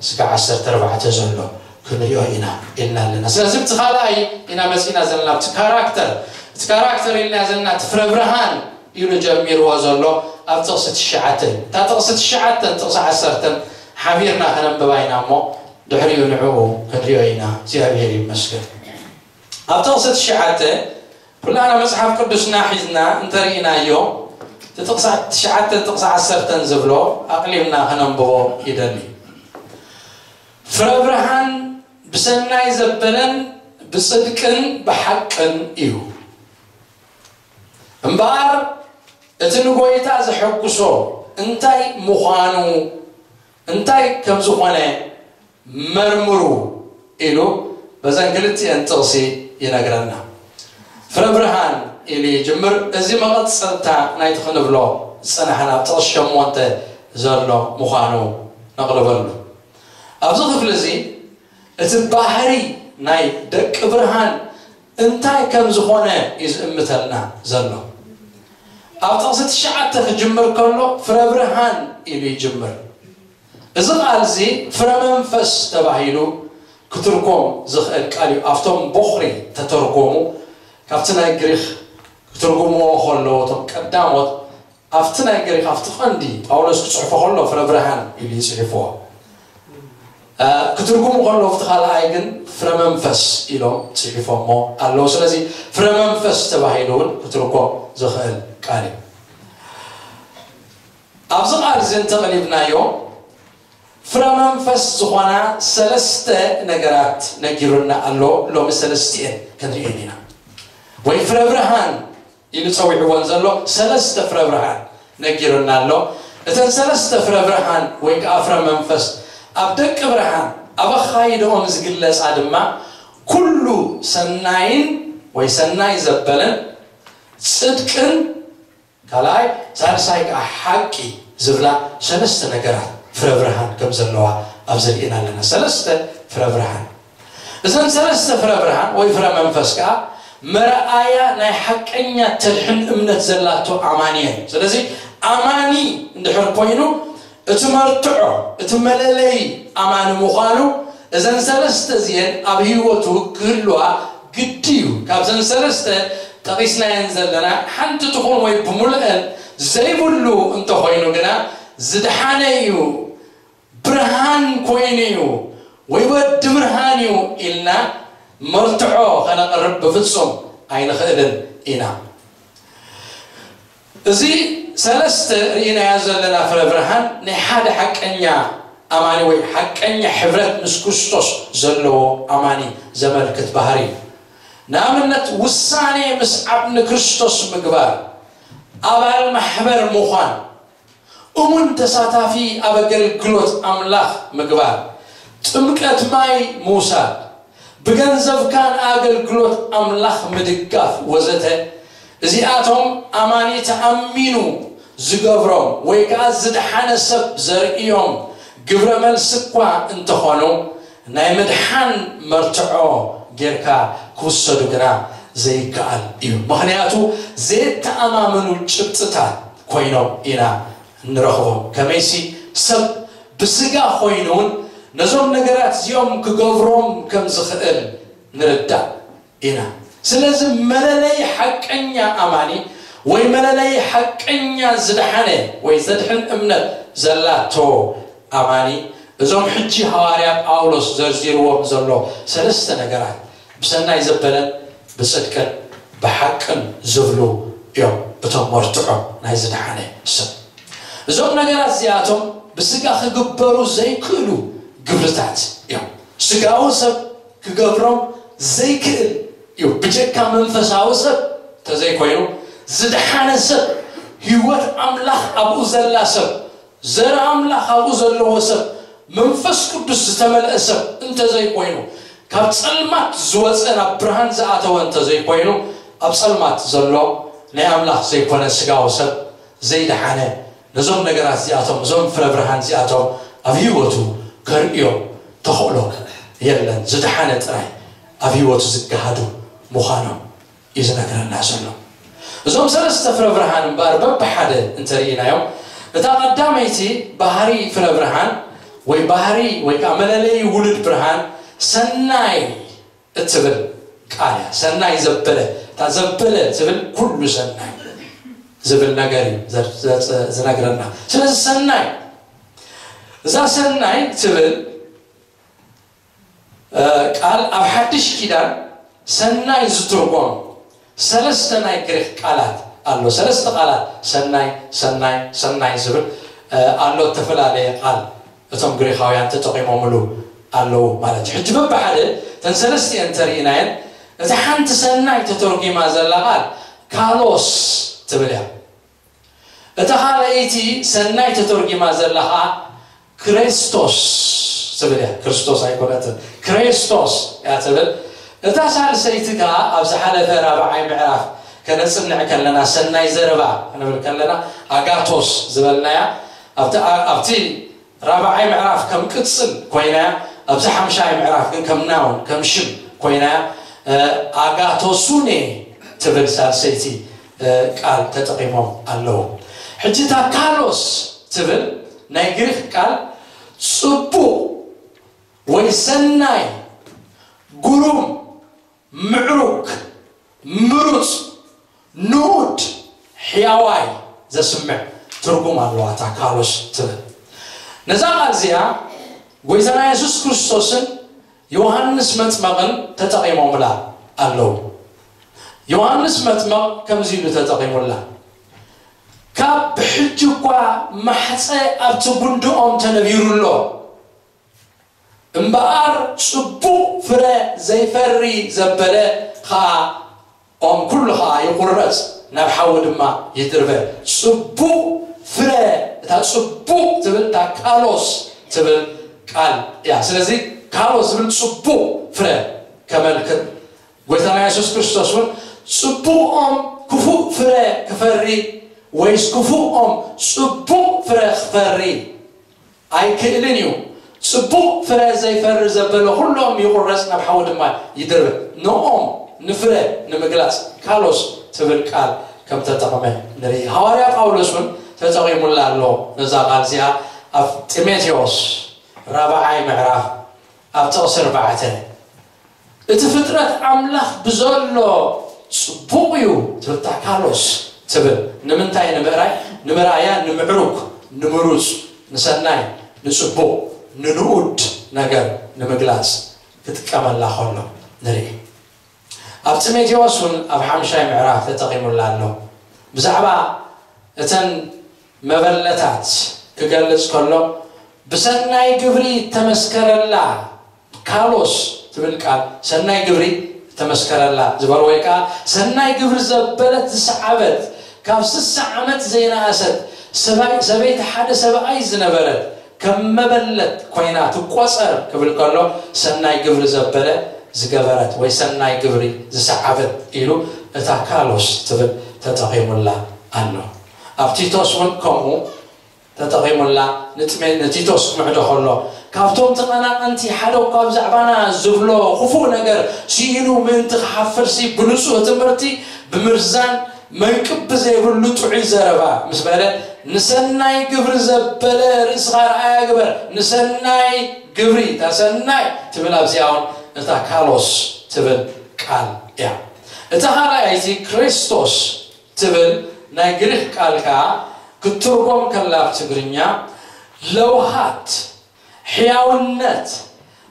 ስጋዕ ዓሰርተ ኣርባዕተ ዘሎ ክንሪኦ ኢና ኢልና ኣለና ስለዚ ብቲ ካልኣይ ኢና መፂና ዘለና ብቲ ካራክተር እቲ ካራክተር ኢልና ዘለና እቲ ፍረ ብርሃን ኢሉ ጀሚርዎ ዘሎ ኣብ ጥቕሲ ትሽዓተ እዩ እታ ጥቕሲ ትሽዓተ ጥቕሲ ዓሰርተ ሓቢርና ከነንብባ ኢና እሞ ድሕሪኡ ንዕኡ ክንሪኦ ኢና እግዚኣብሔር ይመስገን ኣብ ጥቕሲ ትሽዓተ ኩላና መጽሓፍ ቅዱስና ሒዝና እንተርኢናዮ እቲ ጥቕሲ ትሽዓተ ጥቕሲ ዓሰርተ ዝብሎ ኣቕሊልና ከነንብቦ ይደሊ ፍረ ብርሃን ብሰናይ ዘበለን ብጽድቅን ብሓቅን እዩ እምበኣር እቲ ንጎይታ ዘሐጉሶ እንታይ ምዃኑ እንታይ ከም ዝኾነ መርምሩ ኢሉ በዘን ክልቲኤን ጥቕሲ ይነግረና ፍረ ብርሃን ኢሉ ይጅምር እዚ መቐፀልታ ናይቲ ክንብሎ ዝፀናሕና ኣብ ጥቕሲ ሸሞንተ ዘሎ ምዃኑ ነቕልበሉ ኣብዚ ክፍሊ እዚ እቲ ባህሪ ናይ ደቂ ብርሃን እንታይ ከም ዝኾነ እዩ ዝእምተልና ዘሎ ኣብ ጥቕሲ ትሽዓተ ክጅምር ከሎ ፍረ ብርሃን ኢሉ ይጅምር እዚ ቃል እዚ ፍረ መንፈስ ተባሂሉ ክትርጎም ዝኽእል ቃል እዩ ኣብቶም ቦኽሪ ተተርጎሙ ካብቲ ናይ ግሪኽ ክትርጉምዎ ከለዉ እቶም ቀዳሞት ኣብቲ ናይ ግሪክ ኣብቲ ቀንዲ ጳውሎስ ክጽሕፎ ከሎ ፍረ ብርሃን ኢሉ ይጽሕፍዎ። እ፣ ክትርጉሙ ከሎ ኣብቲ ካልኣይ ግን ፍረ መንፈስ ኢሎም ጽሒፎሞ ኣለዉ። ስለዚ ፍረ መንፈስ ተባሂሉ እውን ክትርጎም ዝኽእል ቃል እዩ። ኣብዚ ቃል እዚ እንተቐሊብናዮ ፍረ መንፈስ ዝኾና ሰለስተ ነገራት ነጊሩና ኣሎ። ሎሚ ሰለስቲኤን ክንርእየን ኢና። ወይ ፍረ ብርሃን ኢሉ ጸዊዕዎን ዘሎ ሰለስተ ፍረ ብርሃን ነጊሩና ኣሎ። እተን ሰለስተ ፍረ ብርሃን ወይ ከኣ ፍረ መንፈስ ኣብ ደቂ ብርሃን ኣብ ኣኻይድኦም ዝግለጻ ድማ ኩሉ ሰናይን ወይ ሰናይ ዘበለን ጽድቅን ካልኣይ ሳልሳይ ከኣ ሓቂ ዝብላ ሰለስተ ነገራት ፍረ ብርሃን ከም ዘለዋ ኣብዚ ርኢና ኣለና። ሰለስተ ፍረ ብርሃን። እዘን ሰለስተ ፍረ ብርሃን ወይ ፍረ መንፈስ ከኣ መርኣያ ናይ ሓቀኛ ተድሕን እምነት ዘላቶ ኣማኒ እየን። ስለዚ ኣማኒ እንድሕር ኮይኑ እቲ መርትዖ፣ እቲ መለለዪ ኣማኒ ምዃኑ እዘን ሰለስተ እዚኤን ኣብ ህይወቱ ክህልዋ ግዲ እዩ። ካብዘን ሰለስተ ጠቒስናየን ዘለና ሓንቲ ትኹን ወይ ብምሉአን ዘይብሉ እንተኾይኑ ግና ዝድሓነ እዩ፣ ብርሃን ኮይኑ እዩ ወይ ወዲ ብርሃን እዩ ኢልና መርትዖ ከነቕርብ ብፍጹም ኣይንኽእልን ኢና። እዚ ሰለስተ ርኢናዮ ዘለና ፍረ ብርሃን ናይ ሓደ ሓቀኛ ኣማኒ ወይ ሓቀኛ ሕብረት ምስ ክርስቶስ ዘለዎ ኣማኒ ዘመልክት ባህሪ እዩ። ንኣብነት ውሳኔ ምስዓብ ንክርስቶስ ምግባር፣ ኣባል ማሕበር ምዃን፣ እሙን ተሳታፊ ኣብ ኣገልግሎት ኣምላኽ ምግባር፣ ጥምቀት ማይ ምውሳድ፣ ብገንዘብካ ንኣገልግሎት ኣምላኽ ምድጋፍ ወዘተ፣ እዚኣቶም ኣማኒ ተኣሚኑ ዝገብሮም ወይ ከኣ ዝደሓነ ሰብ ዘርእዮም ግብረ መልሲ እኳ እንተኾኑ ናይ ምድሓን መርትዖ ጌርካ ክውሰዱ ግና ዘይከኣል እዩ። ምኽንያቱ ዘየተኣማምኑ ጭብጥታት ኮይኖም ኢና ንረኽቦም። ከመይሲ ሰብ ብስጋ ኮይኑ እውን ነዞም ነገራት እዚኦም ክገብሮም ከም ዝኽእል ንርዳእ ኢና። ስለዚ መለለይ ሓቀኛ ኣማኒ ወይ መለለይ ሓቀኛ ዝደሓነ ወይ ዘድሕን እምነት ዘላቶ ኣማኒ እዞም ሕጂ ሃዋርያ ጳውሎስ ዘርዚርዎም ዘሎ ሰለስተ ነገራት ብሰናይ ዘበለን ብጽድቅን ብሓቅን ዝብሉ እዮም። እቶም መርትዖ ናይ ዝደሓነ ሰብ እዞም ነገራት እዚኣቶም ብስጋ ክግበሩ ዘይክእሉ ግብርታት እዮም። ስጋዊ ሰብ ክገብሮም ዘይክእል እዩ። ብጀካ መንፈሳዊ ሰብ እንተዘይኮይኑ ዝደሓነ ሰብ፣ ህይወት ኣምላኽ ኣብኡ ዘላ ሰብ፣ ዘር ኣምላኽ ኣብኡ ዘለዎ ሰብ፣ መንፈስ ቅዱስ ዝተመልአ ሰብ እንተዘይኮይኑ፣ ካብ ጸልማት ዝወጸ ናብ ብርሃን ዝኣተወ እንተዘይኮይኑ፣ ኣብ ጸልማት ዘሎ ናይ ኣምላኽ ዘይኮነ ስጋዊ ሰብ ዘይደሓነ ነዞም ነገራት እዚኣቶም፣ እዞም ፍረ ብርሃን እዚኣቶም ኣብ ህይወቱ ከርእዮም ተኽእሎ የለን። ዝደሓነ ጥራይ ኣብ ህይወቱ ዝገሃዱ ምዃኖም እዩ ዝነግረና ዘሎ። እዞም ሰለስተ ፍረ ብርሃን እምበኣር በብሓደ እንተርኢናዮም፣ እታ ቀዳመይቲ ባህሪ ፍረ ብርሃን ወይ ባህሪ ወይ ከዓ መለለይ ውሉድ ብርሃን ሰናይ እትብል ቃል እያ። ሰናይ ዘበለ፣ እታ ዘበለ ትብል ኩሉ ሰናይ ዝብል ነገር እዩ ዘ- ዘ- ዝነግረና። ስለዚ ሰናይ፣ እዛ ሰናይ ትብል እ፣ ቃል ኣብ ሓድሽ ኪዳን ሰናይ ዝትርጎም ሰለስተ ናይ ግሪክ ቃላት ኣሎ። ሰለስተ ቃላት ሰናይ፣ ሰናይ፣ ሰናይ ዝብል እ፣ ኣሎ። እተፈላለየ ቃል እቶም ግሪኻውያን ተጠቂሞምሉ ኣለዉ ማለት እዩ። ሕጂ በብሓደ እተን ሰለስቲኤን እንተርኢናየን እታ ሓንቲ ሰናይ ተተርጒማ ዘላ ቃል ካሎስ ትብል እያ። እታ ካልኣይቲ ሰናይ ተተርጒማ ዘላ ኸዓ ክርስቶስ ትብል እያ። ክርስቶስ ኣይኮነትን፣ ክርስቶስ እያ ትብል። እታ ሳልሰይቲ ከኣ ኣብ ዝሓለፈ ራብዓይ ምዕራፍ ከነጽንዕ ከለና፣ ሰናይ ዘረባ ክንብል ከለና ኣጋቶስ ዝበልናያ ኣብቲ ኣብቲ ራብዓይ ምዕራፍ ከም ቅጽል ኮይና፣ ኣብዚ ሓምሻይ ምዕራፍ ግን ከም ናውን፣ ከም ሽም ኮይና፣ እ፣ ኣጋቶሱኔ ትብል ሳልሰይቲ እ፣ ቃል ተጠቒሞም ኣለዉ። ሕጂ እታ ካሎስ ትብል ናይ ግሪክ ቃል ጽቡቕ ወይ ሰናይ፣ ግሩም፣ ምዕሩግ፣ ምሩጽ፣ ንኡድ ሕያዋይ ዘስምዕ ትርጉም ኣለዋ እታ ካሎስ ትብል። ነዛ ቃል እዚኣ ጎይታና የሱስ ክርስቶስን ዮሃንስ መጥመቕን ተጠቒሞምላ ኣለዉ። ዮሃንስ መጥመቕ ከምዚ ኢሉ ተጠቒሙላ፣ ካብ ብሕጂ እኳ ማሕፀ ኣብቲ ጉንድኦም ተነቢሩ ኣሎ። እምበኣር ጽቡቕ ፍረ ዘይፈሪ ዘበለ ኸኣ ኦም ኩሉ ኸኣ ይቑረጽ፣ ናብ ሓዊ ድማ ይድርበ። ጽቡቕ ፍረ፣ እታ ጽቡቕ ትብል እታ ካሎስ ትብል ቃል እያ። ስለዚ ካሎስ ዝብል ጽቡቕ ፍረ ከመልክት፣ ጎይታና የሱስ ክርስቶስ እውን ጽቡቕ ኦም ክፉእ ፍረ ክፈሪ ወይስ ክፉእ ኦም ጽቡቕ ፍረ ክፈሪ ኣይክእልን እዩ። ጽቡቕ ፍረ ዘይፈሪ ዘበለ ኩሎም ይቑረጽ፣ ናብ ሓዊ ድማ ይድርበ። ንኦም ንፍረ ንምግላጽ ካሎስ ትብል ቃል ከም ተጠቕመ ንርኢ። ሃዋርያ ጳውሎስ እውን ተጠቒሙላ ኣሎ ነዛ ቃል እዚኣ ኣብ ጢሞቴዎስ ራብዓይ ምዕራፍ ኣብ ጥቕሲ ኣርባዕተ፣ እቲ ፍጥረት ኣምላኽ ብዘሎ ጽቡቕ እዩ ትብል እታ ካሎስ ትብል። ንምንታይ ንምእራይ? ንምርኣያ ንምዕሩግ፣ ንምሩጽ፣ ንሰናይ፣ ንጽቡቕ፣ ንንኡድ ነገር ንምግላጽ ክጥቀመላ ከሎ ንርኢ። ኣብ ጢሞቴዎስ እውን ኣብ ሓምሻይ ምዕራፍ ተጠቒሙላ ኣሎ። ብዛዕባ እተን መበለታት ክገልጽ ከሎ፣ ብሰናይ ግብሪ ተመስከረላ፣ ካሎስ ትብል ቃል ሰናይ ግብሪ ተመስከረላ ዝበል፣ ወይ ከዓ ሰናይ ግብሪ ዘበለት ዝሰዓበት፣ ካብ ስሳ ዓመት ዘይነኣሰት ሰባይ-፣ ሰበይቲ ሓደ ሰብኣይ ዝነበረት ከም መበለት ኮይና ትቆጸር ክብል ከሎ፣ ሰናይ ግብሪ ዘበለ ዝገበረት ወይ ሰናይ ግብሪ ዝሰዓበት ኢሉ እታ ካሎስ ትብል ተጠቒሙላ ኣሎ። ኣብ ቲቶስ እውን ከምኡ ተጠቒሙላ። ንጥሜ-፣ ንቲቶስ ክምዕዶ ከሎ፣ ካብቶም ተቐናቐንቲ ሓደ እኳ ብዛዕባና ዝብሎ ክፉእ ነገር ስኢኑ ምእንቲ ክሓፍርሲ ብንጹህ ትምህርቲ፣ ብምርዛን መንቅብ ብዘይብሉ ጥዑይ ዘረባ ምስ በለ፣ ንሰናይ ግብሪ ዘበለ ርእስኻ ርኣያ ግበር። ንሰናይ ግብሪ፣ እታ ሰናይ ትብል ኣብዚኣ እውን እታ ካሎስ ትብል ቃል እያ። እታ ካልኣይቲ ክርስቶስ ትብል ናይ ግሪክ ቃል ከኣ ክትትርጎም ከላ ኣብ ትግርኛ ለውሃት፣ ሕያውነት፣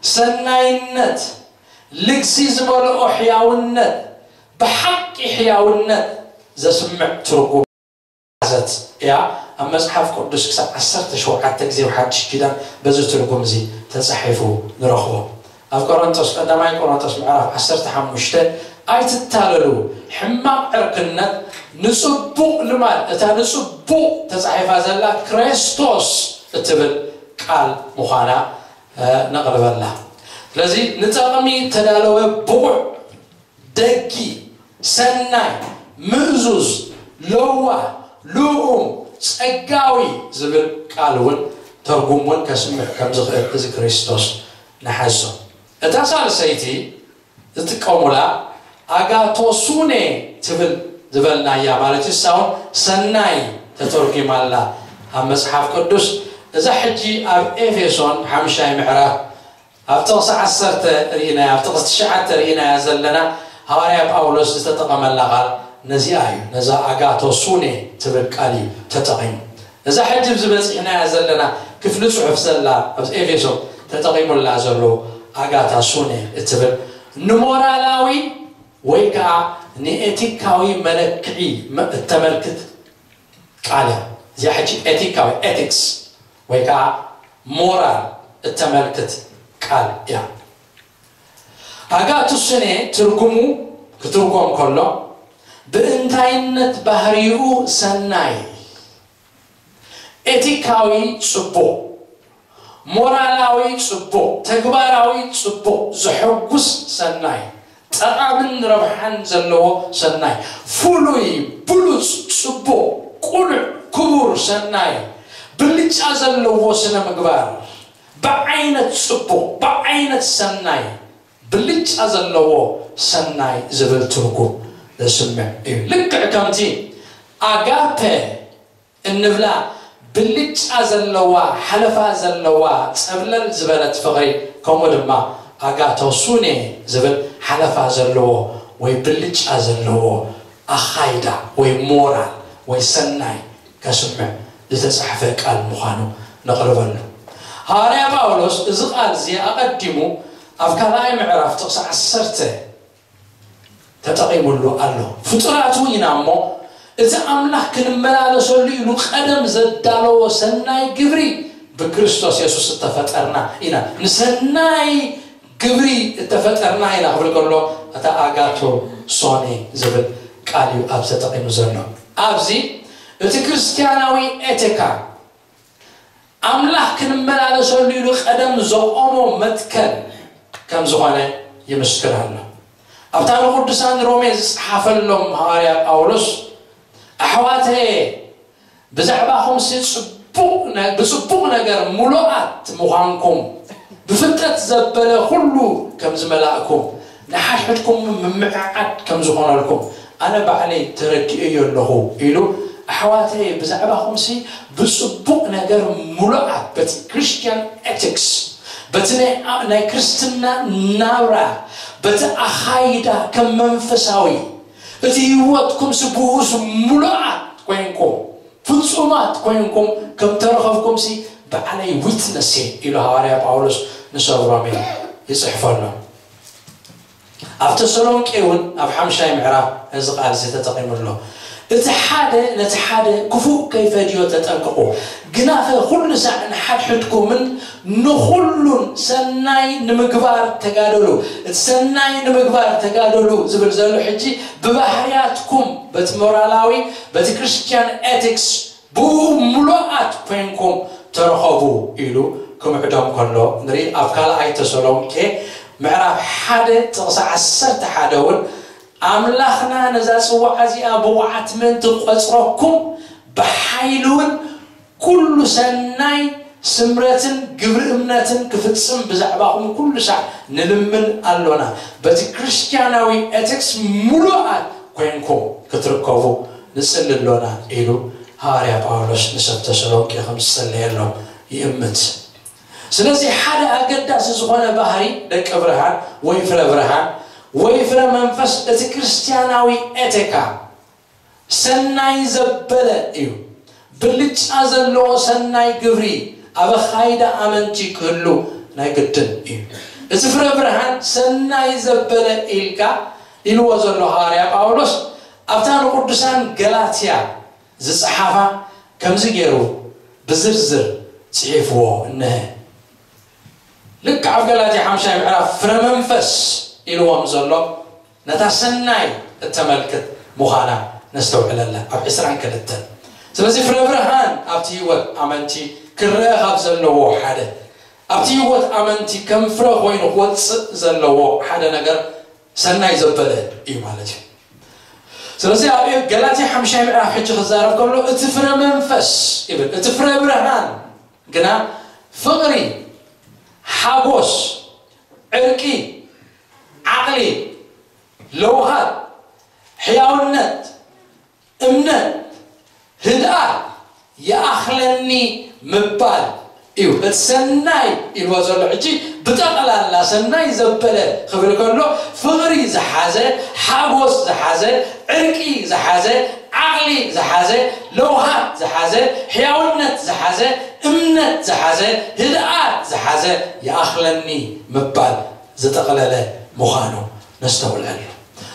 ሰናይነት፣ ልግሲ ዝመልኦ ሕያውነት፣ ብሓቂ ሕያውነት ዘስምዕ ትርጉም ዝሓዘት እያ። ኣብ መጽሓፍ ቅዱስ ክሳብ ዓሰርተ ሸውዓተ ግዜ ኣብ ሓድሽ ኪዳን በዚ ትርጉም እዚ ተጻሒፉ ንረኽቦ። ኣብ ቆሮንቶስ፣ ቀዳማይ ቆሮንቶስ ምዕራፍ ዓሰርተ ሓሙሽተ፣ ኣይትታለሉ፣ ሕማቕ ዕርክነት ንጽቡቕ ልማድ፣ እታ ንጽቡቕ ተጻሒፋ ዘላ ክርስቶስ እትብል ቃል ምዃና፣ እ፣ ነቕርበላ። ስለዚ ንጠቕሚ ተዳለወ ብቑዕ ደጊ፣ ሰናይ፣ ምእዙዝ፣ ለዋህ፣ ልኡም፣ ጸጋዊ ዝብል ቃል እውን ተርጉም እውን ከስምዕ ከም ዝኽእል እዚ ክርስቶስ ንሓዞ። እታ ሳልሰይቲ ዝጥቀሙላ ኣጋቶሱኔ ትብል ዝበልናያ ማለት እዩ። እሳ እውን ሰናይ ተተርጒማ ኣላ ኣብ መጽሓፍ ቅዱስ። እዛ ሕጂ ኣብ ኤፌሶን ሓምሻይ ምዕራፍ ኣብ ጥቕሲ ዓሰርተ ርኢናያ፣ ኣብ ጥቕሲ ትሽዓተ ርኢናያ ዘለና፣ ሃዋርያ ጳውሎስ ዝተጠቐመላ ቃል ነዚኣ እዩ። ነዛ ኣጋቶሱኔ ትብል ቃል እዩ ተጠቒሙ። እዛ ሕጂ ኣብዚ በጺሕናያ ዘለና ክፍሊ ጽሑፍ ዘላ፣ ኣብ ኤፌሶ ተጠቒሙላ ዘሎ ኣጋቶሱኔ እትብል ንሞራላዊ ወይ ከዓ ንኤቲካዊ መለክዒ መ-፣ እተመልክት ቃል እያ። እዚኣ ሕጂ ኤቲካዊ፣ ኤቲክስ፣ ወይ ከዓ ሞራል እተመልክት ቃል እያ። ኣጋቱስኔ ትርጉሙ ክትርጎም ከሎ፣ ብእንታይነት ባህሪኡ ሰናይ፣ ኤቲካዊ ጽቡቕ፣ ሞራላዊ ጽቡቕ፣ ተግባራዊ ጽቡቕ፣ ዘሐጉስ ሰናይ፣ ጠቓምን ረብሓን ዘለዎ ሰናይ፣ ፍሉይ፣ ብሉጽ፣ ጽቡቕ፣ ቁኑዕ፣ ክቡር ሰናይ፣ ብልጫ ዘለዎ ስነ ምግባር፣ ብዓይነት ጽቡቕ፣ ብዓይነት ሰናይ፣ ብልጫ ዘለዎ ሰናይ ዝብል ትርጉም ዘስምዕ እዩ። ልክዕ ከምቲ ኣጋፔ እንብላ ብልጫ ዘለዋ፣ ሓለፋ ዘለዋ፣ ጸብለል ዝበለት ፍቕሪ፣ ከምኡ ድማ ኣጋቶሱኔ ዝብል ሓለፋ ዘለዎ ወይ ብልጫ ዘለዎ ኣኻይዳ ወይ ሞራል ወይ ሰናይ ከስምዕ ዝተጻሕፈ ቃል ምዃኑ ነቕርበሉ። ሃዋርያ ጳውሎስ እዚ ቃል እዚ ኣቐዲሙ ኣብ ካልኣይ ምዕራፍ ጥቕሲ ዓሰርተ ተጠቒሙሉ ኣሎ። ፍጡራቱ ኢና እሞ እቲ ኣምላኽ ክንመላለሰሉ ኢሉ ቀደም ዘዳለዎ ሰናይ ግብሪ ብክርስቶስ የሱስ እተፈጠርና ኢና። ንሰናይ ግብሪ እተፈጠርና ኢና ክብል ከሎ እታ ኣጋቶ ሶኔ ዝብል ቃል እዩ ኣብ ተጠቒሙ ዘሎ። ኣብዚ እቲ ክርስትያናዊ ኤቴካ ኣምላኽ ክንመላለሰሉ ኢሉ ቀደም ዘቆሞ መትከል ከም ዝኾነ ይምስክር ኣሎ። ኣብታ ንቅዱሳን ሮሜ ዝጸሓፈሎም ሃዋርያ ጳውሎስ ኣሕዋተየ ብዛዕባኹምሲ ጽቡቕ ነ- ብጽቡቕ ነገር ምሉኣት ምዃንኩም ብፍልጠት ዘበለ ኩሉ ከም ዝመላእኩም ንሓድሕድኩም ምምዕዓድ ከም ዝኾነልኩም ኣነ ባዕለይ ተረዲኤዮ ኣለኹ ኢሉ ኣሕዋተይ ብዛዕባኹምሲ ብጽቡቕ ነገር ምሉኣት በቲ ክርስቲያን ኤቲክስ በቲ ናይ ኣ- ናይ ክርስትና ናብራ በቲ ኣኻይዳ ከም መንፈሳዊ እቲ ህይወትኩምሲ ብኡስ ምሉኣት ኮይንኩም ፍጹማት ኮይንኩም ከም ተረኸብኩምሲ ባዕለይ ዊትነስ እየ ኢሉ ሃዋርያ ጳውሎስ ንሰብ ሮሜ ይጽሕፈሎም። ኣብ ተሰሎንቄ እውን ኣብ ሓምሻይ ምዕራፍ እዚ ቃል እዚ ተጠቒሙ ኣሎ። እቲ ሓደ ነቲ ሓደ ክፉእ ከይፈድዮ ተጠንቀቑ፣ ግናኸ ኩሉ ሳዕ ንሓድሕድኩምን ንኹሉን ሰናይ ንምግባር ተጋደሉ። እቲ ሰናይ ንምግባር ተጋደሉ ዝብል ዘሎ ሕጂ ብባህርያትኩም በቲ ሞራላዊ በቲ ክርስቲያን ኤቲክስ ብኡ ምሉኣት ኮይንኩም ተረኸቡ ኢሉ ክምዕዶም ከሎ ንርኢ። ኣብ ካልኣይ ተሰሎንቄ ምዕራፍ ሓደ ጥቕሲ ዓሰርተ ሓደ እውን ኣምላኽና ነዛ ጽዋዓ እዚኣ ብቑዓት ምእንቲ ቆጽረኩም ብሓይሊ እውን ኩሉ ሰናይ ስምረትን ግብሪ እምነትን ክፍጽም ብዛዕባኹም ኩሉ ሳዕ ንልምን ኣሎና። በቲ ክርስትያናዊ ኤቲክስ ምሉኣት ኮይንኩም ክትርከቡ ንጽሊ ኣሎና ኢሉ ሃዋርያ ጳውሎስ ንሰብ ተሰሎንቄ ከም ዝጸለየሎም ይእምት። ስለዚ ሓደ ኣገዳሲ ዝኾነ ባህሪ ደቂ ብርሃን ወይ ፍረ ብርሃን ወይ ፍረ መንፈስ እቲ ክርስትያናዊ ኤቴካ ሰናይ ዘበለ እዩ። ብልጫ ዘለዎ ሰናይ ግብሪ ኣብ ኣኻይዳ ኣመንቲ ክህሉ ናይ ግድን እዩ። እቲ ፍረ ብርሃን ሰናይ ዘበለ ኢልካ ኢልዎ ዘሎ ሃዋርያ ጳውሎስ ኣብታ ንቅዱሳን ገላትያ ዝጸሓፋ ከምዚ ገይሩ ብዝርዝር ጽሒፍዎ እነሀ። ልክዕ ኣብ ገላትያ ሓምሻይ ምዕራፍ ፍረ መንፈስ ኢልዎም ዘሎ ነታ ሰናይ እተመልክት ምዃና ነስተውዕለላ ኣብ ዕስራን ክልተን። ስለዚ ፍረ ብርሃን ኣብቲ ህይወት ኣመንቲ ክረአ ካብ ዘለዎ ሓደ ኣብቲ ህይወት ኣመንቲ ከም ፍረ ኮይኑ ክወፅእ ዘለዎ ሓደ ነገር ሰናይ ዘበለ እዩ ማለት እዩ። ስለዚ ኣብ ገላትያ ሓምሻይ ምዕራፍ ሕጂ ክዛረብ ከሎ እቲ ፍረ መንፈስ ይብል፣ እቲ ፍረ ብርሃን ግና ፍቕሪ፣ ሓጎስ፣ ዕርቂ፣ ዓቕሊ፣ ለውሃት፣ ሕያውነት፣ እምነት፣ ህድኣት፣ ይኣኽለኒ ምባል እዩ። እቲ ሰናይ ኢልዎ ዘሎ ሕጂ ብጠቕላላ ሰናይ ዘበለ ክብል ከሎ ፍቕሪ ዝሓዘ፣ ሓጎስ ዝሓዘ፣ ዕርቂ ዝሓዘ፣ ዓቕሊ ዝሓዘ፣ ለውሃት ዝሓዘ፣ ሕያውነት ዝሓዘ፣ እምነት ዝሓዘ፣ ህድኣት ዝሓዘ ይኣኽለኒ ምባል ዝጠቕለለ ምዃኑ ነስተውዕለሉ።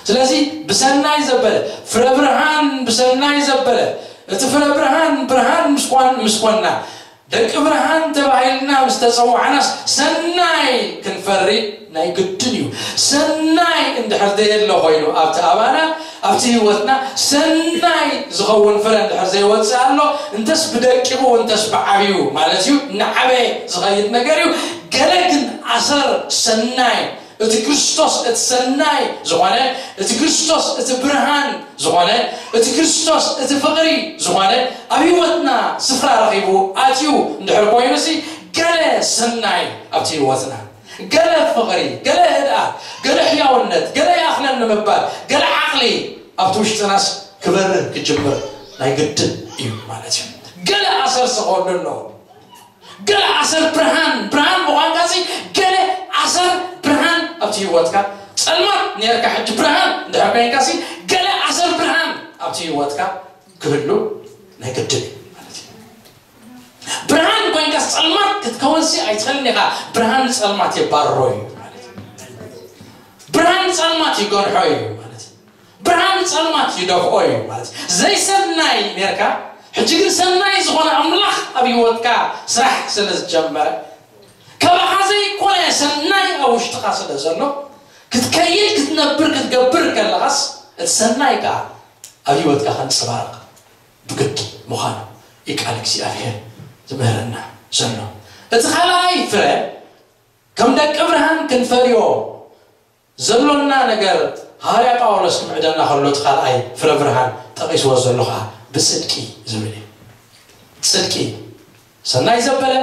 ስለዚ ብሰናይ ዘበለ ፍረ ብርሃን ብሰናይ ዘበለ እቲ ፍረ ብርሃን ብርሃን ምስኳን ምስኮና ደቂ ብርሃን ተባሂልና ምስ ተጸዋዕናስ ሰናይ ክንፈሪ ናይ ግድን እዩ። ሰናይ እንድሕር ዘየሎ ኮይኑ ኣብቲ ኣባና ኣብቲ ህይወትና ሰናይ ዝኸውን ፍረ እንድሕር ዘይወፅእ ኣሎ እንተስ ብደቂቑ እንተስ ብዓብዩ ማለት እዩ እናዓበየ ዝኸይድ ነገር እዩ። ገለ ግን ኣሰር ሰናይ እቲ ክርስቶስ እቲ ሰናይ ዝኾነ እቲ ክርስቶስ እቲ ብርሃን ዝኾነ እቲ ክርስቶስ እቲ ፍቕሪ ዝኾነ ኣብ ህይወትና ስፍራ ረኺቡ ኣትዩ እንድሕር ኮይኑሲ ገለ ሰናይ ኣብቲ ህይወትና ገለ ፍቕሪ ገለ ህድኣት ገለ ሕያውነት ገለ ይኣኽለኒ ምባል ገለ ዓቕሊ ኣብቲ ውሽጥናስ ክበርህ ክጅምር ናይ ግድን እዩ ማለት እዩ። ገለ ኣሰር ዝኸውን ኣለዎ። ገለ ኣሰር ብርሃን ብርሃን ምዃንካሲ ገለ ኣሰር ብርሃን ኣብቲ ህይወትካ ጸልማት ነርካ ሕጂ ብርሃን እንድሕር ኮይንካሲ ገለ ኣሰር ብርሃን ኣብቲ ህይወትካ ክህሉ ናይ ግድን እዩ ማለት እዩ። ብርሃን ኮይንካስ ጸልማት ክትከውንሲ ኣይትኽእልን ኢኻ። ብርሃን ጸልማት የባርሮ እዩ ማለት እዩ። ብርሃን ጸልማት ይገርሖ እዩ ማለት እዩ። ብርሃን ጸልማት ይደፍኦ እዩ ማለት እዩ። ዘይሰናይ ኔርካ፣ ሕጂ ግን ሰናይ ዝኾነ ኣምላኽ ኣብ ህይወትካ ስራሕ ስለ ዝጀመረ፣ ካባኻ ዘይኮነ ሰናይ ኣብ ውሽጥኻ ስለ ዘሎ፣ ክትከይድ፣ ክትነብር፣ ክትገብር ከለኻስ እቲ ሰናይ ከኣ ኣብ ህይወትካ ከንጸባርቕ ብግድ ምዃኑ እዩ ቃል እግዚኣብሔር ዝምህረና ዘሎ። እቲ ካልኣይ ፍረ ከም ደቂ ብርሃን ክንፈልዮ ዘሎና ነገር፣ ሃዋርያ ጳውሎስ ክምዕደና ከሎ እቲ ካልኣይ ፍረ ብርሃን ጠቒስዎ ዘሎ ኸዓ ብጽድቂ ዝብል እዩ። ጽድቂ፣ ሰናይ ዘበለ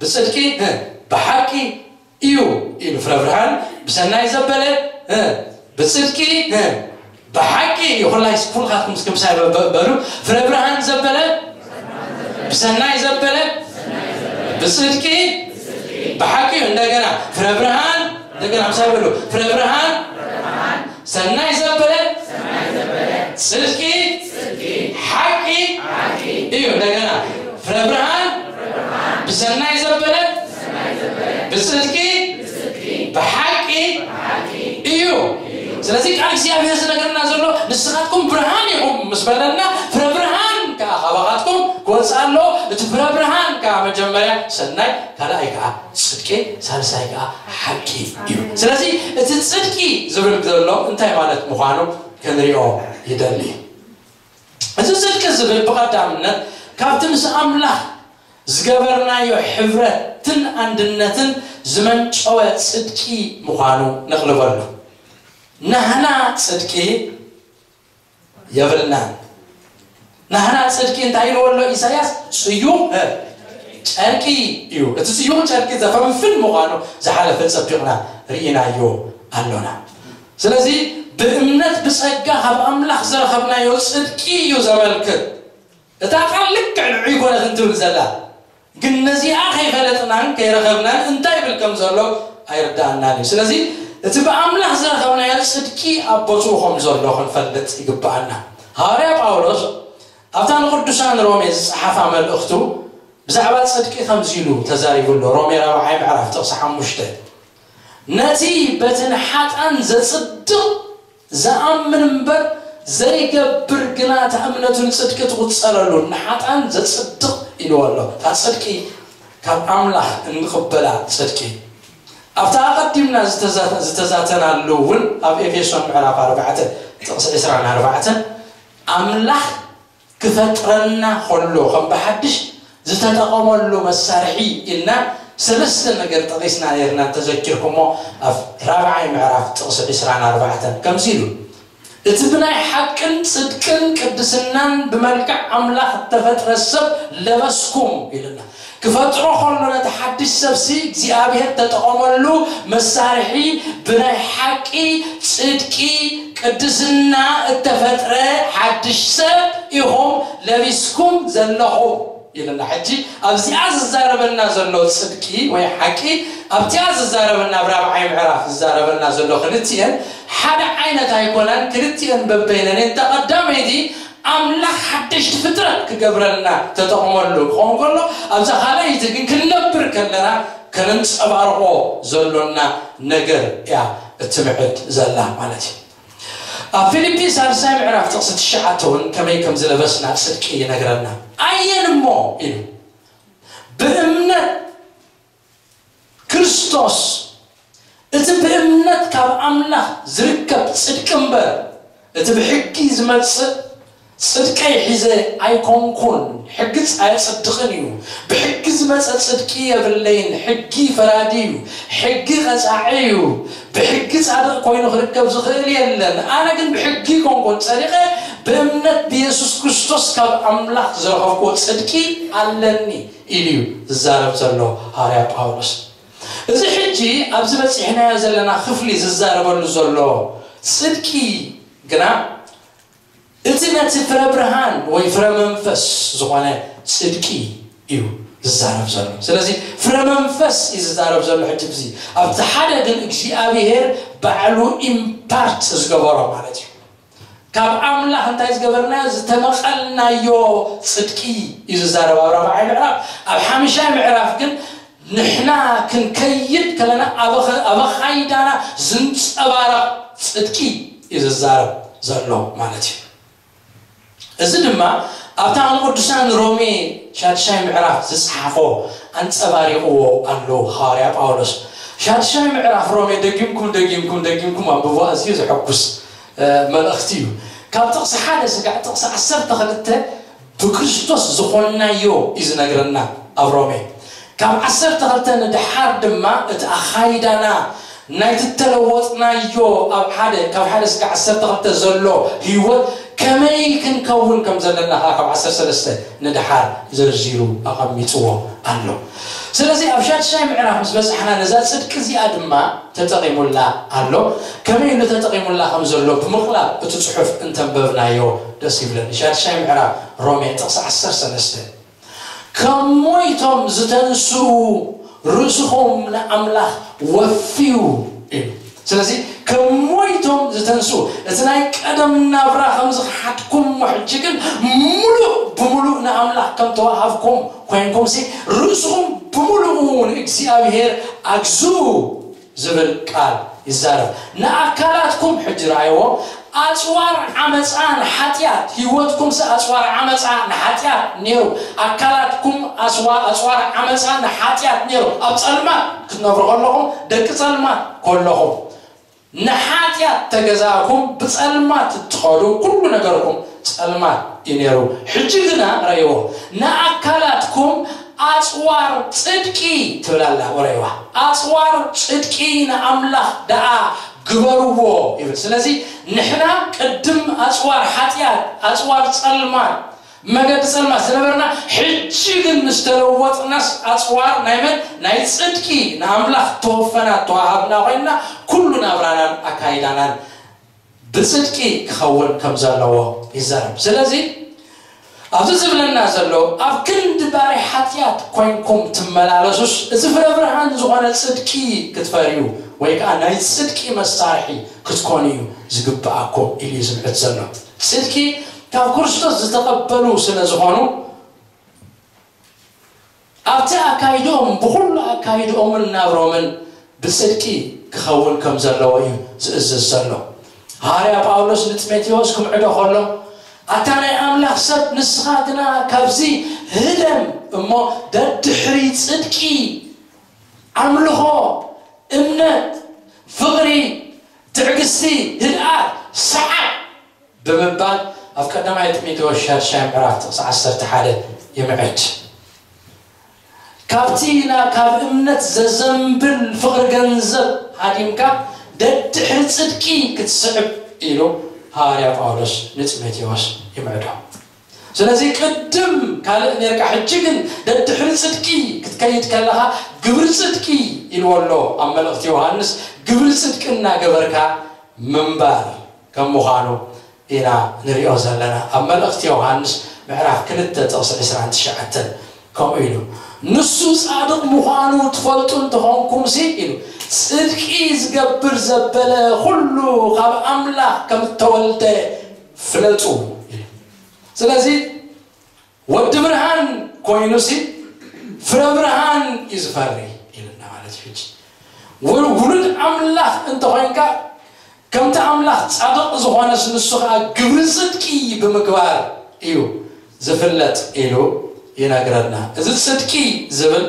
ብጽድቂ፣ እ፣ ብሓቂ እዩ ኢሉ። ፍረ ብርሃን ብሰናይ ዘበለ፣ እ፣ ብጽድቂ፣ እ፣ ብሓቂ እዩ። ኩላይ ኩልኻትኩም እስኪ ምሳይ በ-፣ በ-፣ በሉ። ፍረ ብርሃን ዘበለ፣ ብሰናይ ዘበለ ብጽድቂ፣ ብሓቂ እዩ። እንደገና ፍረ ብርሃን፣ እንደገና ምሳይ በሉ። ፍረ ብርሃን ሰናይ ዘበለ ጽድቂ፣ ሓቂ እዩ። እንደገና ፍረ ብርሃን ብሰናይ ዘበለ ብጽድቂ፣ ብሓቂ እዩ። ስለዚ ቃል እግዚኣብሔር ዝነገርና ዘሎ፣ ንስኻትኩም ብርሃን ኢኹም ምስ በለና፣ ፍረ ብርሃን ከኣ ካባኻትኩም ክወጽእ ኣሎ። እቲ ፍረ ብርሃን ከኣ መጀመርያ ሰናይ፣ ካልኣይ ከኣ ጽድቂ፣ ሳልሳይ ከኣ ሓቂ እዩ። ስለዚ እቲ ጽድቂ ዝብል ዘሎ እንታይ ማለት ምዃኑ ክንሪኦ ይደሊ። እዚ ጽድቂ ዝብል ብቐዳምነት ካብቲ ምስ ኣምላኽ ዝገበርናዮ ሕብረትን ኣንድነትን ዝመንጨወ ጽድቂ ምዃኑ ነቕልበሉ። ናህና ጽድቂ የብልናን። ናህና ጽድቂ እንታይ ኢልዎ ኣሎ ኢሳያስ? ጽዩቕ፣ እ፣ ጨርቂ እዩ። እቲ ጽዩቕ ጨርቂ ዘፈንፍን ምዃኑ ዝሓለፈ ጸቢቕና ርኢናዮ ኣሎና። ስለዚ ብእምነት ብጸጋ ካብ ኣምላኽ ዝረኸብናዮ ጽድቂ እዩ ዘመልክት። እታ ቃል ልክዕ ንዑ ይኮነት እንትብል ዘላ፣ ግን ነዚኣ ከይፈለጥናን ከይረኸብናን እንታይ ይብል ከም ዘሎ ኣይርዳእናን እዩ። ስለዚ እቲ ብኣምላኽ ዝረኸብናዮ ጽድቂ ኣብ ቦትኡ ከም ዘሎ ክንፈልጥ ይግብኣና። ሃዋርያ ጳውሎስ ኣብታ ንቅዱሳን ሮሜ ዝጸሓፋ መልእኽቱ ብዛዕባ ጽድቂ ከምዚ ኢሉ ተዛሪቡ ኣሎ። ሮሜ ራብዓይ ምዕራፍ ጥቕሲ ሓሙሽተ፣ ነቲ በቲ ንሓጣን ዘጽድቕ ዝኣምን እምበር ዘይገብር ግና እታ እምነቱ ንጽድቂ ትቑጸረሉ፣ ንሓጣን ዘጽድቕ ኢልዎ ኣሎ። እታ ጽድቂ ካብ ኣምላኽ እንቕበላ ጽድቂ። ኣብታ ኣቐዲምና ዝተዛ-፣ ዝተዛተናሉ እውን ኣብ ኤፌሶን ምዕራፍ ኣርባዕተ ጥቕሲ ዕስራን ኣርባዕተን፣ ኣምላኽ ክፈጥረና ከሎ ከም ብሓድሽ ዝተጠቐመሉ መሳርሒ ኢልና ሰለስተ ነገር ጠቒስና ነርና፣ እንተዘኪርኩሞ ኣብ ራብዓይ ምዕራፍ ጥቕሲ ዕስራን ኣርባዕተን ከምዚ ኢሉ፣ እቲ ብናይ ሓቅን ጽድቅን ቅድስናን ብመልክዕ ኣምላኽ እተፈጥረ ሰብ ለበስኩም ኢልና። ክፈጥሮ ከሎ ነቲ ሓድሽ ሰብሲ እግዚኣብሔር ተጠቐመሉ መሳርሒ፣ ብናይ ሓቂ፣ ጽድቂ፣ ቅድስና እተፈጥረ ሓድሽ ሰብ ኢኹም ለቢስኩም ዘለኹም ኢልና። ሕጂ ኣብዚኣ ዝዛረበና ዘሎ ጽድቂ ወይ ሓቂ፣ ኣብቲኣ ዝዛረበና፣ ኣብ ራብዓይ ምዕራፍ ዝዛረበና ዘሎ ክልቲኤን ሓደ ዓይነት ኣይኮናን። ክልቲኤን በበይነን እየን። እታ ቀዳመይቲ ኣምላኽ ሓደሽቲ ፍጥረት ክገብረልና ተጠቕመሉ ክኸውን ከሎ፣ ኣብዛ ካልኣይቲ ግን ክንነብር ከለና ከነንጸባርቖ ዘሎና ነገር እያ እትምዕድ ዘላ ማለት እዩ። ኣብ ፊልጲ ሳልሳይ ምዕራፍ ጥቕሲ ትሽዓተ እውን ከመይ ከም ዝለበስና ጽድቂ ይነግረና። ኣየን እሞ ኢሉ፣ ብእምነት ክርስቶስ፣ እቲ ብእምነት ካብ ኣምላኽ ዝርከብ ጽድቂ እምበር፣ እቲ ብሕጊ ዝመጽእ ጽድቀይ ሒዘ ኣይኮንኩን፣ ሕጊ ኣየጽድቕን እዩ። ብሕጊ ዝመጸ ጽድቂ የብለይን፣ ሕጊ ፈራዲ እዩ፣ ሕጊ ቀጻዒ እዩ። ብሕጊ ጻድቕ ኮይኑ ክርከብ ዝኽእል የለን። ኣነ ግን ብሕጊ ኮንኩን ጸዲቐ፣ ብእምነት ብየሱስ ክርስቶስ ካብ ኣምላኽ ዝረኸብኩዎ ጽድቂ ኣለኒ ኢሉ እዩ ዝዛረብ ዘሎ ሃዋርያ ጳውሎስ። እዚ ሕጂ ኣብዚ በጺሕናዮ ዘለና ክፍሊ ዝዛረበሉ ዘሎ ጽድቂ ግና፣ እቲ ነቲ ፍረ ብርሃን ወይ ፍረ መንፈስ ዝኾነ ጽድቂ እዩ ዝዛረብ ዘሎ። ስለዚ ፍረ መንፈስ እዩ ዝዛረብ ዘሎ ሕጂ። እዚ ኣብቲ ሓደ ግን እግዚኣብሔር ባዕሉ ኢምፓርት ዝገበሮ ማለት እዩ። ካብ ኣምላኽ እንታይ ዝገበርናዮ? ዝተመቐልናዮ ጽድቂ እዩ ዝዛረብ ኣብ ራብዓይ ምዕራፍ። ኣብ ሓምሻይ ምዕራፍ ግን ንሕና ክንከይድ ከለና ኣብ ኣኸ- ኣብ ኣኻይዳና ዝንጸባረቕ ጽድቂ እዩ ዝዛረብ ዘሎ ማለት እዩ። እዚ ድማ ኣብታ ንቅዱሳን ሮሜ ሻድሻይ ምዕራፍ ዝጸሓፎ ኣንጸባሪቕዎ ኣሎ ሃዋርያ ጳውሎስ። ሻድሻይ ምዕራፍ ሮሜ ደጊምኩም ደጊምኩም ደጊምኩም ኣንብቦ፣ ኣዝዩ ዘሐጉስ መልእኽቲ እዩ። ካብ ጥቕሲ ሓደ ስጋዕ ጥቕሲ ዓሰርተ ክልተ ብክርስቶስ ዝኾንናዮ እዩ ዝነግረና ኣብ ሮሜ። ካብ ዓሰርተ ክልተ ንድሓር ድማ እቲ ኣኻይዳና ናይቲ ተለወጥናዮ ኣብ ሓደ ካብ ሓደ ስጋዕ ዓሰርተ ክልተ ዘሎ ህይወት ከመይ ክንከውን ከም ዘለና ከዓ ካብ ዓሰርተ ሰለስተ ንድሓር ዘርዚሩ ኣቐሚጥዎ ኣሎ። ስለዚ ኣብ ሻድሻይ ምዕራፍ ምስ በጻሕና ነዛ ጽድቂ እዚኣ ድማ ተጠቒሙላ ኣሎ። ከመይ ኢሉ ተጠቒሙላ ከም ዘሎ ብምቕላብ እቲ ጽሑፍ እንተንበብናዮ ደስ ይብለኒ። ሻድሻይ ምዕራፍ ሮሜ ጥቕሲ ዓሰርተ ሰለስተ ከም ሞይቶም ዝተንስኡ ርእስኹም ንኣምላኽ ወፍዩ እዩ። ስለዚ ከም ሞይቶም ዝተንስኡ እቲ ናይ ቀደም ናብራ ከም ዝኸሓድኩም ሕጂ ግን ሙሉእ ብምሉእ ንኣምላኽ ከም ተዋሃብኩም ኮይንኩም ሲ ርእስኹም ብምሉኡ ንእግዚኣብሔር ኣግዝኡ ዝብል ቃል ይዛረብ። ንኣካላትኩም ሕጂ ረኣይዎ፣ ኣጽዋር ዓመጻ ንሓጢኣት፣ ህይወትኩም ሲ ኣጽዋር ዓመጻ ንሓጢኣት ነይሩ። ኣካላትኩም ኣስዋ ኣጽዋር ዓመጻ ንሓጢኣት ነይሩ። ኣብ ጸልማት ክትነብሩ ከለኹም፣ ደቂ ጸልማት ከለኹም ንሓጢኣት ተገዛእኩም ብጸልማት እትኸዱ ኩሉ ነገርኩም ጸልማት እዩ ነይሩ። ሕጂ ግና ረእይዎ፣ ንኣካላትኩም ኣጽዋር ጽድቂ ትብል ኣላ። ወረይዋ ኣጽዋር ጽድቂ ንኣምላኽ ደኣ ግበርዎ ይብል። ስለዚ ንሕና ቅድም ኣጽዋር ሓጢኣት፣ ኣጽዋር ጸልማት፣ መገዲ ጸልማት ዝነበርና፣ ሕጂ ግን ምስ ተለወጥናስ ኣጽዋር ናይ መን? ናይ ጽድቂ፣ ንኣምላኽ ተወፈና ተዋሃብና ኮይንና ኩሉ ናብራናን ኣካይዳናን ብጽድቂ ክኸውን ከም ዘለዎ ይዛረብ። ስለዚ ኣብዚ ዝብለና ዘሎ ኣብ ክንዲ ባሪ ሓጢኣት ኮይንኩም ትመላለሱስ እዚ ፍረ ብርሃን ዝኾነ ጽድቂ ክትፈርዩ ወይ ከዓ ናይ ጽድቂ መሳርሒ ክትኮኑ እዩ ዝግብኣኩም ኢሉ እዩ ዝምዕድ ዘሎ። ጽድቂ ካብ ክርስቶስ ዝተቐበሉ ስለ ዝኾኑ ኣብቲ ኣካይድኦም ብኹሉ ኣካይድኦምን ናብሮምን ብጽድቂ ክኸውን ከም ዘለዎ እዩ ዝእዝዝ ዘሎ። ሃዋርያ ጳውሎስ ንጢሞቴዎስ ክምዕዶ ከሎ ኣታ ናይ ኣምላኽ ሰብ ንስኻ ግና ካብዚ ህደም እሞ ደድሕሪ ጽድቂ ኣምልኾ፣ እምነት፣ ፍቕሪ፣ ትዕግስቲ፣ ህድኣት፣ ሰዓብ ብምባል ኣብ ቀዳማይ ጢሞቴዎስ ሻድሻይ ምዕራፍ ጥቕሲ ዓሰርተ ሓደ ይምዕድ። ካብቲ ና ካብ እምነት ዘዘንብል ፍቕሪ ገንዘብ ሃዲምካ ደድሕሪ ጽድቂ ክትስዕብ ኢሉ ሃዋርያ ጳውሎስ ንጢሞቴዎስ ይምዕዶ። ስለዚ ቅድም ካልእ ኔርካ ሕጂ ግን ደድሕሪ ጽድቂ ክትከይድ ከለኻ ግብሪ ጽድቂ ኢልዎ ኣሎ ኣብ መልእኽቲ ዮሃንስ። ግብሪ ጽድቂ እናገበርካ ምንባር ከም ምዃኑ ኢና ንሪኦ ዘለና። ኣብ መልእኽቲ ዮሃንስ ምዕራፍ ክልተ ጥቕሲ ዕስራን ትሽዓተን ከምኡ ኢሉ፣ ንሱ ጻድቕ ምዃኑ ትፈልጡ እንተኾንኩምሲ ኢሉ፣ ጽድቂ ዝገብር ዘበለ ኩሉ ካብ ኣምላኽ ከም እተወልደ ፍለጡ ኢሉ። ስለዚ ወዲ ብርሃን ኮይኑሲ ፍረ ብርሃን እዩ ዝፈሪ ኢልና ማለት እዩ። ሕጂ ውሉድ ኣምላኽ እንተኾይንካ ከምቲ ኣምላኽ ጻድቕ ዝኾነስ ንሱ ኸዓ ግብሪ ጽድቂ ብምግባር እዩ ዝፍለጥ ኢሉ ይነግረና። እዚ ጽድቂ ዝብል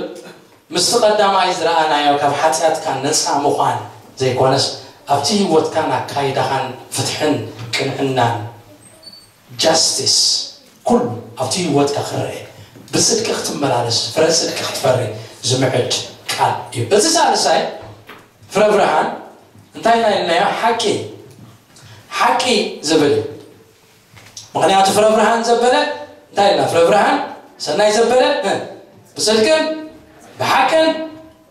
ምስቲ ቀዳማይ ዝረኣናዮ ካብ ሓጢኣትካ ነጻ ምዃን ዘይኮነስ ኣብቲ ህይወትካን ኣካይዳኻን ፍትሕን ቅንዕናን ጃስቲስ ኩሉ ኣብቲ ህይወትካ ክረአ ብጽድቂ ክትመላለስ ፍረ ጽድቂ ክትፈሪ ዝምዕድ ቃል እዩ። እቲ ሳልሳይ ፍረ ብርሃን እንታይ ኢና ኢልናዮ? ሓቂ ሓቂ ዝብል እዩ። ምኽንያቱ ፍረ ብርሃን ዘበለ እንታይ ኢልና? ፍረ ብርሃን ሰናይ ዘበለ ብጽድቅን ብሓቅን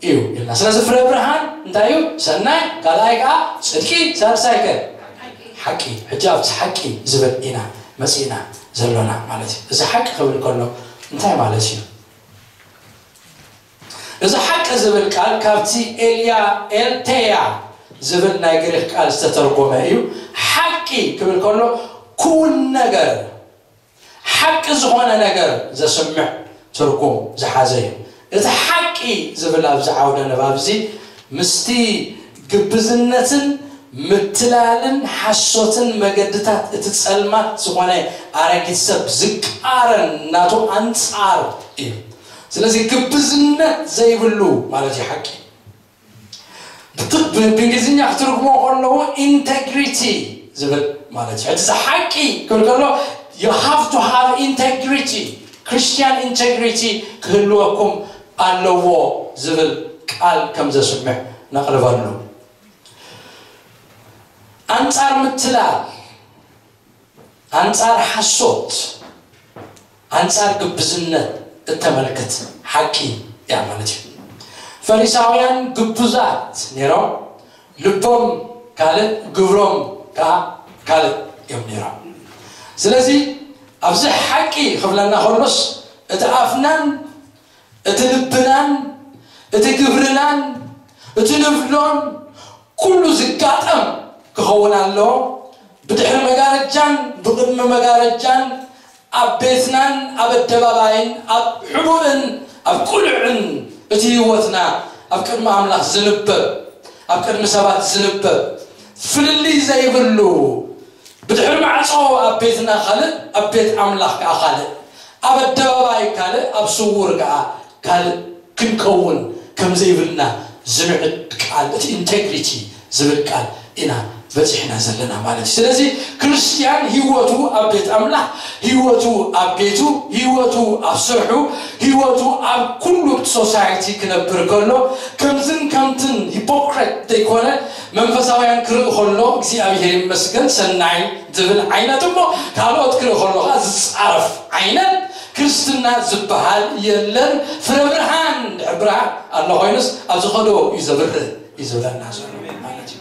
እዩ ኢልና። ስለዚ ፍረ ብርሃን እንታይ እዩ? ሰናይ፣ ካልኣይ ከዓ ጽድቂ፣ ሳልሳይ ከ ሓቂ። ሕጂ ኣብዚ ሓቂ ዝብል ኢና መጺእና ዘሎና ማለት እዩ። እዚ ሓቂ ክብል ከሎ እንታይ ማለት እዩ? እዚ ሓቂ ዝብል ቃል ካብቲ ኤልያ ኤልቴያ ዝብል ናይ ግሪክ ቃል ዝተተርጎመ እዩ። ሓቂ ክብል ከሎ ክውን ነገር፣ ሓቂ ዝኾነ ነገር ዘስምዕ ትርጉም ዝሓዘ እዩ። እቲ ሓቂ ዝብል ኣብዚ ዓውደ ንባብ እዚ ምስቲ ግብዝነትን ምትላልን ሓሶትን መገድታት እቲ ጸልማት ዝኾነ ኣረጊት ሰብ ዝቃረን ናቱ ኣንጻር እዩ። ስለዚ ግብዝነት ዘይብሉ ማለት እዩ ሓቂ። ብት- ብ- ብእንግሊዝኛ ክትርጉሞ ከለዉ ኢንቴግሪቲ ዝብል ማለት እዩ። እቲ ሓቂ ክብል ከሎ you have to have integrity, Christian integrity ክህልወኩም ኣለዎ ዝብል ቃል ከም ዘስምዕ ነቕርበሉ። ኣንጻር ምትላል፣ ኣንጻር ሓሶት፣ ኣንጻር ግብዝነት እተመልክት ሓቂ እያ ማለት እዩ። ፈሪሳውያን ግብዛት ነይሮም፣ ልቦም ካልእ ግብሮም ከዓ ካልእ እዮም ነይሮም። ስለዚ ኣብዚ ሓቂ ክብለና ከሎስ እቲ ኣፍናን እቲ ልብናን እቲ ግብርናን እቲ ንብሎን ኩሉ ዝጋጠም ክኸውን ኣለዎ። ብድሕሪ መጋረጃን ብቕድሚ መጋረጃን ኣብ ቤትናን ኣብ ኣደባባይን ኣብ ሕቡእን ኣብ ቅሉዕን እቲ ህይወትና ኣብ ቅድሚ ኣምላኽ ዝንበብ ኣብ ቅድሚ ሰባት ዝንበብ ፍልልይ ዘይብሉ ብድሕሪ ማዕጾ ኣብ ቤትና ካልእ ኣብ ቤት ኣምላኽ ከዓ ካልእ ኣብ ኣደባባይ ካልእ ኣብ ስውር ከዓ ካልእ ክንከውን ከም ዘይብልና ዝምዕድ ቃል እቲ ኢንቴግሪቲ ዝብል ቃል ኢና በፂሕና ዘለና ማለት እዩ። ስለዚ ክርስትያን ህይወቱ ኣብ ቤት ኣምላኽ፣ ህይወቱ ኣብ ቤቱ፣ ህይወቱ ኣብ ስርሑ፣ ህይወቱ ኣብ ኩሉ ሶሳይቲ ክነብር ከሎ ከምዝን ከምትን ሂፖክሬት ዘይኮነ መንፈሳውያን ክርኢ ከሎ እግዚኣብሔር ይመስገን ሰናይ ዝብል ዓይነት እሞ ካልኦት ክርኢ ከሎ ከዓ ዝፃረፍ ዓይነት ክርስትና ዝበሃል የለን። ፍረ ብርሃን ድሕር ብርሃን ኣሎ ኮይኑስ ኣብዚ ከዶ እዩ ዘብርህ እዩ ዝብለና ዘሎ ማለት እዩ።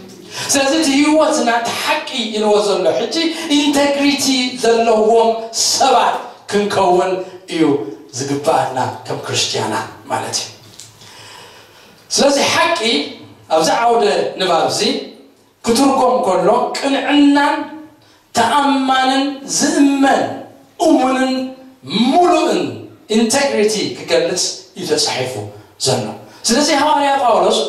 ስለዚ እቲ ህይወትና እቲ ሓቂ ኢልዎ ዘሎ ሕጂ ኢንቴግሪቲ ዘለዎም ሰባት ክንከውን እዩ ዝግባኣና ከም ክርስትያናት ማለት እዩ። ስለዚ ሓቂ ኣብዚ ዓውደ ንባብ እዚ ክትርጎም ከሎ ቅንዕናን ተኣማንን ዝእመን እሙንን ሙሉእን ኢንቴግሪቲ ክገልጽ እዩ ተጻሒፉ ዘሎ። ስለዚ ሃዋርያ ጳውሎስ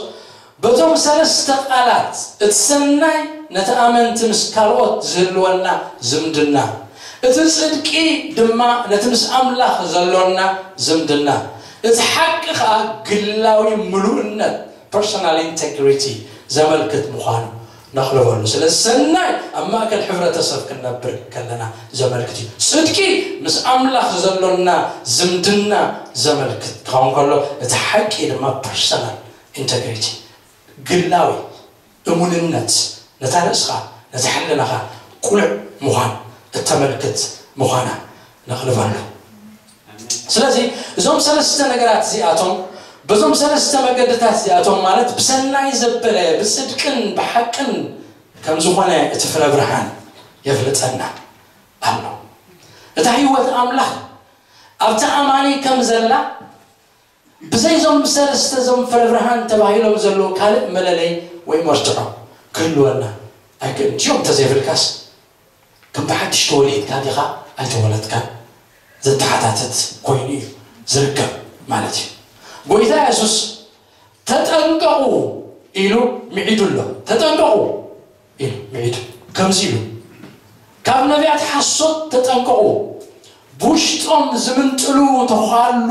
በቶም ሰለስተ ቃላት እቲ ሰናይ ነቲ ኣመንቲ ምስ ካልኦት ዝህልወና ዝምድና፣ እቲ ጽድቂ ድማ ነቲ ምስ ኣምላኽ ዘሎና ዝምድና፣ እቲ ሓቂ ኸኣ ግላዊ ምሉእነት ፐርሶናል ኢንቴግሪቲ ዘመልክት ምዃኑ ነቕርበሉ። ስለዚ ሰናይ ኣብ ማእከል ሕብረተሰብ ክንነብር ከለና ዘመልክት እዩ። ጽድቂ ምስ ኣምላኽ ዘሎና ዝምድና ዘመልክት ክኸውን ከሎ እቲ ሓቂ ድማ ፐርሶናል ኢንቴግሪቲ ግላዊ እሙንነት ነታ ርእስኻ ነቲ ሕልናኻ ቁኑዕ ምዃን እተመልክት ምዃና ነቕርበሉ። ስለዚ እዞም ሰለስተ ነገራት እዚኣቶም በዞም ሰለስተ መገድታት እዚኣቶም ማለት ብሰናይ ዘበለ ብጽድቅን ብሓቅን ከም ዝኾነ እቲ ፍረ ብርሃን የፍልጠና ኣሎ። እታ ህይወት ኣምላኽ ኣብቲ ኣማኒ ከም ዘላ ብዘይ እዞም ሰለስተ እዞም ፍረ ብርሃን ተባሂሎም ዘለዉ ካልእ መለለይ ወይ መርትዖ ክህልወና ኣይክእልን። እዚኦም እንተዘይብልካስ ከም ብሓድሽ ተወሊድካ ዲኻ ኣይተወለድካን ዘተሓታትት ኮይኑ እዩ ዝርከብ ማለት እዩ። ጎይታ የሱስ ተጠንቀቑ ኢሉ ምዒዱ ኣሎ። ተጠንቀቑ ኢሉ ምዒዱ ከምዚ ኢሉ ካብ ነቢያት ሓሶት ተጠንቀቑ፣ ብውሽጦም ዝምንጥሉ ተዃሉ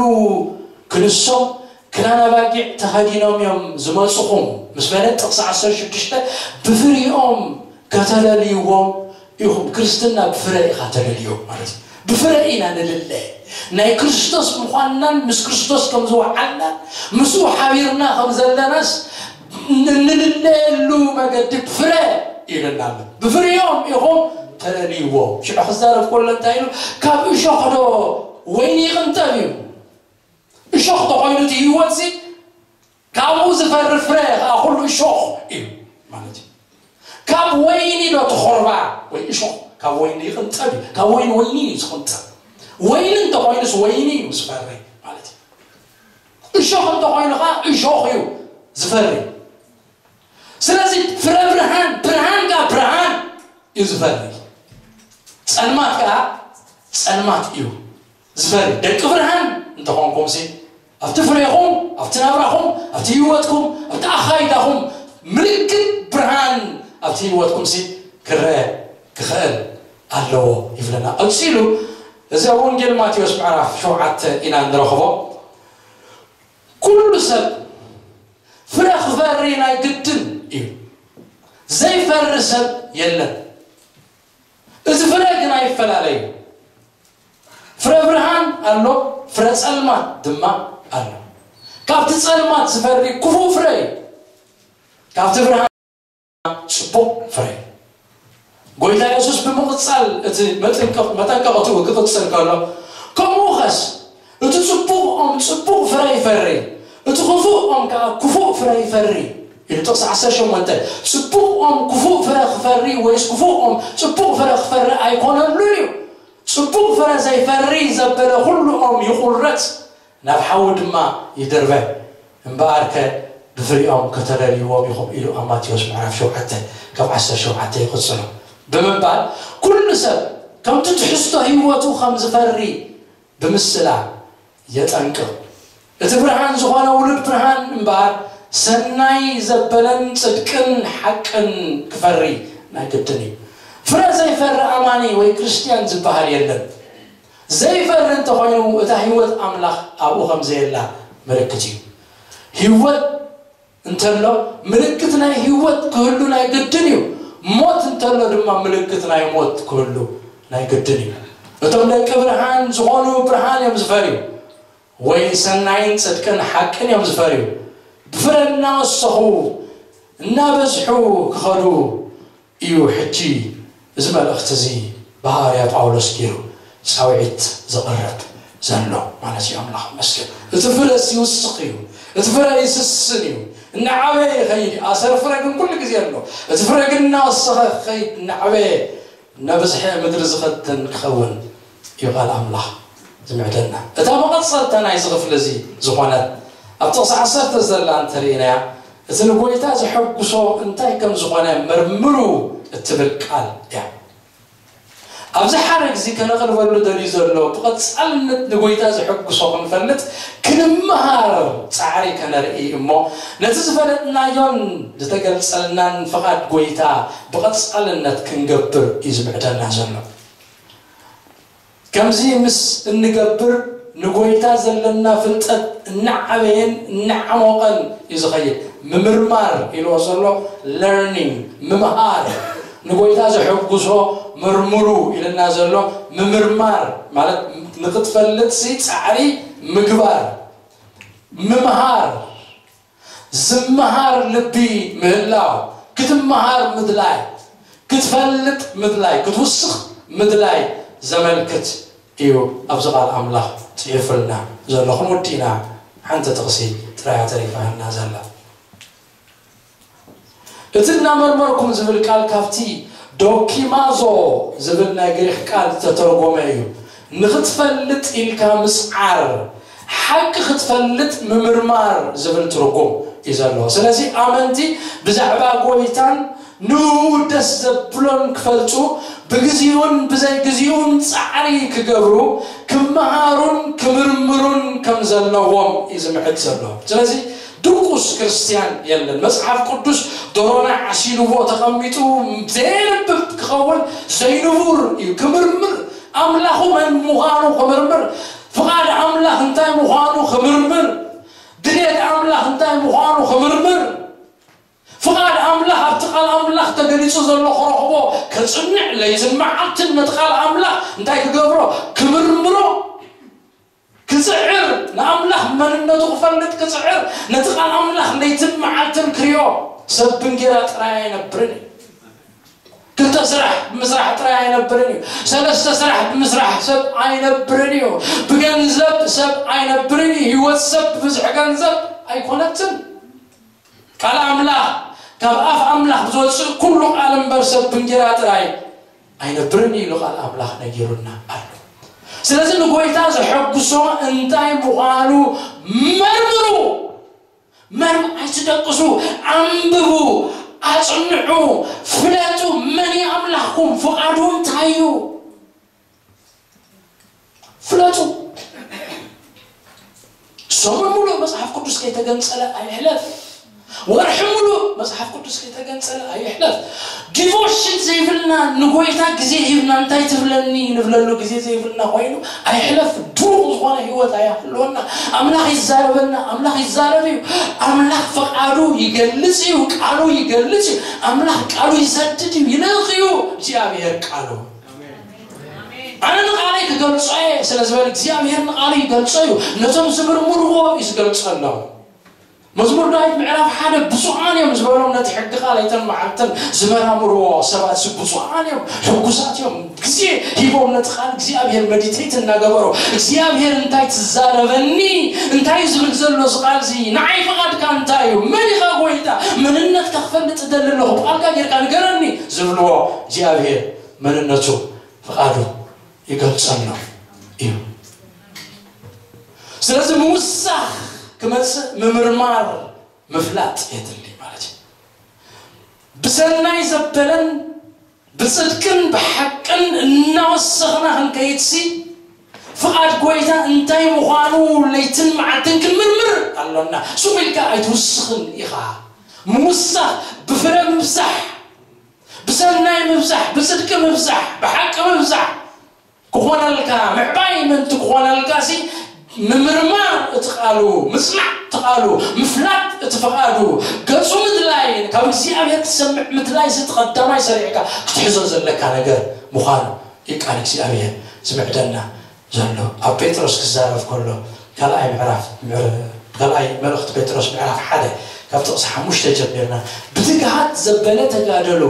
ክንሶም ክዳን ኣባጊዕ ተኸዲኖም እዮም ዝመፁኹም ምስ በለ ጥቕሲ ዓሰርተ ሽዱሽተ ብፍሪኦም ከተለልይዎም ኢኹም። ክርስትና ብፍረ ኢኻ ተለልዮ ማለት እዩ። ብፍረ ኢና ንልለ። ናይ ክርስቶስ ምዃንናን ምስ ክርስቶስ ከም ዝወዓልናን ምስኡ ሓቢርና ከም ዘለናስ እንልለየሉ መገዲ ብፍረ ይብለና ኣሎ። ብፍሪኦም ኢኹም ተለልይዎ። ሽዑ ክዛረብ ከሎ እንታይ ኢሉ? ካብ እሾኽ ዶ ወይኒ ይቕንጠብ እዩ? እሾኽ ተኾይኑ እቲ ህይወትሲ ካብኡ ዝፈሪ ፍረ ከዓ ኩሉ እሾኽ እዩ ማለት እዩ። ካብ ወይኒ ዶ እቲ ኾርባ ወይ እሾኽ ካብ ወይኒ ይቕንጠብ እዩ? ካብ ወይኒ ወይኒ እዩ ዝቕንጠብ። ወይኒ እንተኾይኑስ ወይኒ እዩ ዝፈሪ ማለት እዩ። እሾኽ እንተኾይኑ ከዓ እሾኽ እዩ ዝፈሪ። ስለዚ ፍረ ብርሃን ብርሃን ከዓ ብርሃን እዩ ዝፈሪ። ጸልማት ከኣ ጸልማት እዩ ዝፈሪ። ደቂ ብርሃን እንተኾንኩም ሲ ኣብቲ ፍሬኹም፣ ኣብቲ ናብራኹም፣ ኣብቲ ህይወትኩም፣ ኣብቲ ኣኻይዳኹም ምልክት ብርሃን ኣብቲ ህይወትኩም ሲ ክረአ ክኽእል ኣለዎ ይብለና። ቀጺሉ እዚ ኣብ ወንጌል ማቴዎስ ምዕራፍ ሸውዓተ ኢና እንረኽቦ። ኩሉ ሰብ ፍረ ክፈሪ ናይ ግድን እዩ። ዘይፈሪ ሰብ የለን። እቲ ፍረ ግን ኣይፈላለዩ። ፍረ ብርሃን ኣሎ፣ ፍረ ጸልማት ድማ ኣሎ። ካብቲ ጸልማት ዝፈሪ ክፉእ ፍረ እዩ። ካብቲ ብርሃን ጽቡቕ ፍረ። ጎይታ የሱስ ብምቕጻል እቲ መጠንቀቕ-፣ መጠንቀቕትኡ ክቕጽል ከሎ፣ ከምኡ ኸስ እቲ ጽቡቕ ኦም ጽቡቕ ፍረ ይፈሪ፣ እቲ ክፉእ ኦም ከኣ ክፉእ ፍረ ይፈሪ ኢሉ ጥቕሲ ዓሰርተ ሸሞንተ። ጽቡቕ ኦም ክፉእ ፍረ ክፈሪ ወይስ ክፉእ ኦም ጽቡቕ ፍረ ክፈሪ ኣይኮነሉን እዩ። ጽቡቕ ፍረ ዘይፈሪ ዘበለ ኩሉ ኦም ይቑረጽ፣ ናብ ሓዊ ድማ ይድርበ። እምበኣርከ ብፍሪኦም ከተለልይዎም ኢኹም ኢሉ ኣብ ማቴዎስ ምዕራፍ ሸውዓተ ካብ ዓሰርተ ሸውዓተ ይቕጽሎ ብምባል፣ ኩሉ ሰብ ከምቲ ትሕዝቶ ህይወቱ ከም ዝፈሪ ብምስላ የጠንቅቕ። እቲ ብርሃን ዝኾነ ውሉድ ብርሃን እምበኣር፣ ሰናይ ዘበለን ጽድቅን ሓቅን ክፈሪ ናይ ግድን እዩ። ፍረ ዘይፈሪ ኣማኒ ወይ ክርስትያን ዝበሃል የለን። ዘይፈሪ እንተኾይኑ፣ እታ ህይወት ኣምላኽ ኣብኡ ከም ዘየላ ምልክት እዩ። ህይወት እንተሎ፣ ምልክት ናይ ህይወት ክህሉ ናይ ግድን እዩ። ሞት እንተሎ ድማ፣ ምልክት ናይ ሞት ክህሉ ናይ ግድን እዩ። እቶም ደቂ ብርሃን ዝኾኑ፣ ብርሃን እዮም ዝፈርዩ፣ ወይ ሰናይን ጽድቅን ሓቅን እዮም ዝፈርዩ። ብፍረ እናወሰኹ፣ እናበዝሑ ክኸዱ እዩ። ሕጂ እዚ መልእኽቲ እዚ ብሃዋርያ ጳውሎስ ገይሩ ጻውዒት ዘቕርብ ዘሎ ማለት እዩ። ኣምላኽ ይመስገን። እቲ ፍረ ይውስኽ እዩ። እቲ ፍረ ይስስን እዩ። እናዓበየ ይኸይድ እዩ። ኣሰር ፍረ ግን ኩሉ ግዜ ኣሎ። እቲ ፍረ ግን እናወሰኸ ክኸይድ፣ እናዓበየ፣ እናበዝሐ ምድሪ ዝኸድን ክኸውን እዩ ቃል ኣምላኽ ዝምዕደና። እታ መቐጸልታ ናይዚ ክፍሊ እዚ ዝኾነት ኣብ ጥቕሲ ዓሰርተ ዘላ እንተርኢናያ፣ እቲ ንጎይታ ዘሐጉሶ እንታይ ከም ዝኾነ መርምሩ እትብል ቃል እያ። ኣብዚ ሓረግ እዚ ከነቕርበሉ ደልዩ ዘሎ፣ ብቐጻልነት ንጎይታ ዘሐጉሶ ክንፈልጥ ክንመሃር ጻዕሪ ከነርኢ እሞ፣ ነቲ ዝፈለጥናዮን ዝተገልጸልናን ፍቓድ ጎይታ ብቐጻልነት ክንገብር እዩ ዝምዕደና ዘሎ። ከምዚ ምስ እንገብር፣ ንጎይታ ዘለና ፍልጠት እናዓበየን እናዓሞቐን እዩ ዝኸይድ። ምምርማር ኢልዎ ዘሎ፣ ለርኒንግ፣ ምምሃር። ንጎይታ ዘሐጉሶ መርምሩ ኢልና ዘሎ፣ ምምርማር ማለት ንክትፈልጥሲ ጻዕሪ ምግባር፣ ምምሃር። ዝመሃር ልቢ ምህላው፣ ክትመሃር ምድላይ፣ ክትፈልጥ ምድላይ፣ ክትውስኽ ምድላይ ዘመልክት እዩ ኣብዚ ቃል ኣምላኽ ጽሒፉልና ዘሎ። ክንውድእ ኢና፣ ሓንቲ ጥቕሲ ጥራይ እያ ተሪፋና ዘላ። እቲ እናመርመርኩም ዝብል ቃል ካብቲ ዶኪማዞ ዝብል ናይ ግሪኽ ቃል ዝተተርጎመ እዩ። ንኽትፈልጥ ኢልካ ምስዓር፣ ሓቂ ክትፈልጥ ምምርማር ዝብል ትርጉም እዩ ዘለዎ። ስለዚ ኣመንቲ ብዛዕባ ጎይታን ንኡ ደስ ዘብሎን ክፈልጡ ብግዚኡን ብዘይ ግዚኡን ጻዕሪ ክገብሩ፣ ክመሃሩን ክምርምሩን ከም ዘለዎም እዩ ዝምዕድ ዘሎ። ስለዚ ድቁስ ክርስትያን የለን። መጽሓፍ ቅዱስ ደሮና ዓሲልዎ ተቐሚጡ ዘየንብብ ክኸውን ዘይንቡር እዩ። ክምርምር፣ ኣምላኹ መን ምዃኑ ክምርምር፣ ፍቓድ ኣምላኽ እንታይ ምዃኑ ክምርምር፣ ድሌት ኣምላኽ እንታይ ምዃኑ ክምርምር፣ ፍቓድ ኣምላኽ ኣብቲ ቃል ኣምላኽ ተገሊጹ ዘሎ ክረኽቦ፣ ከጽንዕ፣ ለይትን መዓልትን ነቲ ቃል ኣምላኽ እንታይ ክገብሮ? ክምርምሮ፣ ክጽዕር፣ ንኣምላኽ መንነቱ ክፈልጥ ክጽዕር፣ ነቲ ቃል ኣምላኽ ለይትን መዓልትን ክሪኦ። ሰብ ብእንጌራ ጥራይ ኣይነብርን እዩ። ክልተ ስራሕ ብምስራሕ ጥራይ ኣይነብርን እዩ። ሰለስተ ስራሕ ብምስራሕ ሰብ ኣይነብርን እዩ። ብገንዘብ ሰብ ኣይነብርን እዩ። ህይወት ሰብ ብብዝሒ ገንዘብ ኣይኮነትን። ቃል ኣምላኽ፣ ካብ ኣፍ ኣምላኽ ዝወጽእ ኩሉ ቃል እምበር ሰብ ብእንጌራ ጥራይ ኣይነብርን ኢሉ ቃል ኣምላኽ ነጊሩና ኣሎ። ስለዚ ንጎይታ ዘሐጉሶ እንታይ ምዃኑ መርምሩ። መርም-፣ ኣይትደቅሱ፣ ኣንብቡ፣ ኣጽንዑ፣ ፍለጡ። መን እዩ ኣምላኽኩም? ፍቓዱ እንታይ እዩ? ፍለጡ። ሰሙን ሙሉእ መጽሓፍ ቅዱስ ከይተገንጸለ ኣይሕለፍ። ወርሒ ሙሉእ መጽሓፍ ቅዱስ ከይተገንጸለ ኣይሕለፍ። ዲቮሽን ዘይብልና፣ ንጎይታ ግዜ ሂብና እንታይ ትብለኒ ንብለሉ ግዜ ዘይብልና ኮይኑ ኣይሕለፍ። ድሩቕ ዝኾነ ህይወት ኣይሃልወና። ኣምላኽ ይዛረበና፣ ኣምላኽ ይዛረብ እዩ። ኣምላኽ ፍቓዱ ይገልጽ እዩ፣ ቃሉ ይገልጽ እዩ። ኣምላኽ ቃሉ ይሰድድ እዩ፣ ይልእኽ እዩ እግዚኣብሔር ቃሉ። ኣነ ንቓለይ ክገልጾ እየ ስለ ዝበለ እግዚኣብሔር ንቓሉ ይገልጾ እዩ። ነቶም ዝምርምርዎ እዩ ዝገልጸሎም። መዝሙር ዳዊት ምዕራፍ ሓደ ብፁዓን እዮም ዝበሎም ነቲ ሕጊ ቃል ኣይተን መዓልትን ዝመራምርዎ ሰባት ሲ ብፁዓን እዮም፣ ሕጉሳት እዮም። ግዜ ሂቦም ነቲ ቃል እግዚኣብሔር መዲቴት እናገበሩ እግዚኣብሔር እንታይ ትዛረበኒ እንታይ ዝብል ዘሎ እዚ ቃል እዚ ንዓይ ፍቓድካ እንታይ እዩ መን ኢኻ ጎይታ መንነትካ ክፈልጥ እደሊ ኣለኹ ቃልካ ጌርካ ንገረኒ ዝብልዎ እግዚኣብሔር መንነቱ ፍቓዱ ይገልጸሎም እዩ። ስለዚ ምውሳኽ ክመጽእ ምምርማር ምፍላጥ የድሊ ማለት እዩ። ብሰናይ ዘበለን ብጽድቅን ብሓቅን እናወሰኽና ክንከይድሲ ፍቓድ ጎይታ እንታይ ምዃኑ ለይትን መዓልትን ክንምርምር ኣሎና። ሱቕ ኢልካ ኣይትውስኽን ኢኻ። ምውሳኽ ብፍረ ምብዛሕ ብሰናይ ምብዛሕ ብጽድቂ ምብዛሕ ብሓቂ ምብዛሕ ክኾነልካ ምዕባይ ምእንቲ ክኾነልካ ሲ ምምርማር እቲ ቃሉ ምጽናዕ እቲ ቃሉ ምፍላጥ እቲ ፍቓዱ ገጹ ምድላይ ካብ እግዚኣብሔር ትሰምዕ ምድላይ ሲ ተቐዳማይ ሰሪዕካ ክትሕዞ ዘለካ ነገር ምዃኑ እዩ ቃል እግዚኣብሔር ዝምዕደና ዘሎ ኣብ ጴጥሮስ ክዛረብ ከሎ ካልኣይ ምዕራፍ ካልኣይ መልእኽቲ ጴጥሮስ ምዕራፍ ሓደ ካብ ጥቕሲ ሓሙሽተ ጀሚርና ብትግሃት ዘበለ ተጋደሉ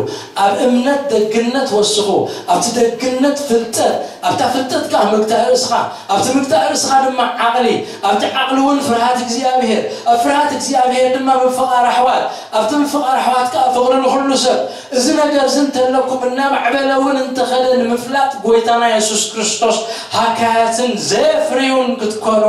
ኣብ እምነት ደግነት ወስኹ ኣብቲ ደግነት ፍልጠት ኣብታ ፍልጠት ከዓ ምግታእ ርእስኻ ኣብቲ ምግታእ ርእስኻ ድማ ዓቕሊ ኣብቲ ዓቕሊ እውን ፍርሃት እግዚኣብሔር ኣብ ፍርሃት እግዚኣብሔር ድማ ምፍቓር ኣሕዋት ኣብቲ ምፍቓር ኣሕዋት ከዓ ፍቕሪ ንኹሉ ሰብ እዚ ነገር እዚ እንተለኩም እናማዕበለ እውን እንተኸደ ንምፍላጥ ጎይታና የሱስ ክርስቶስ ሃካያትን ዘፍርዩን ክትኮኑ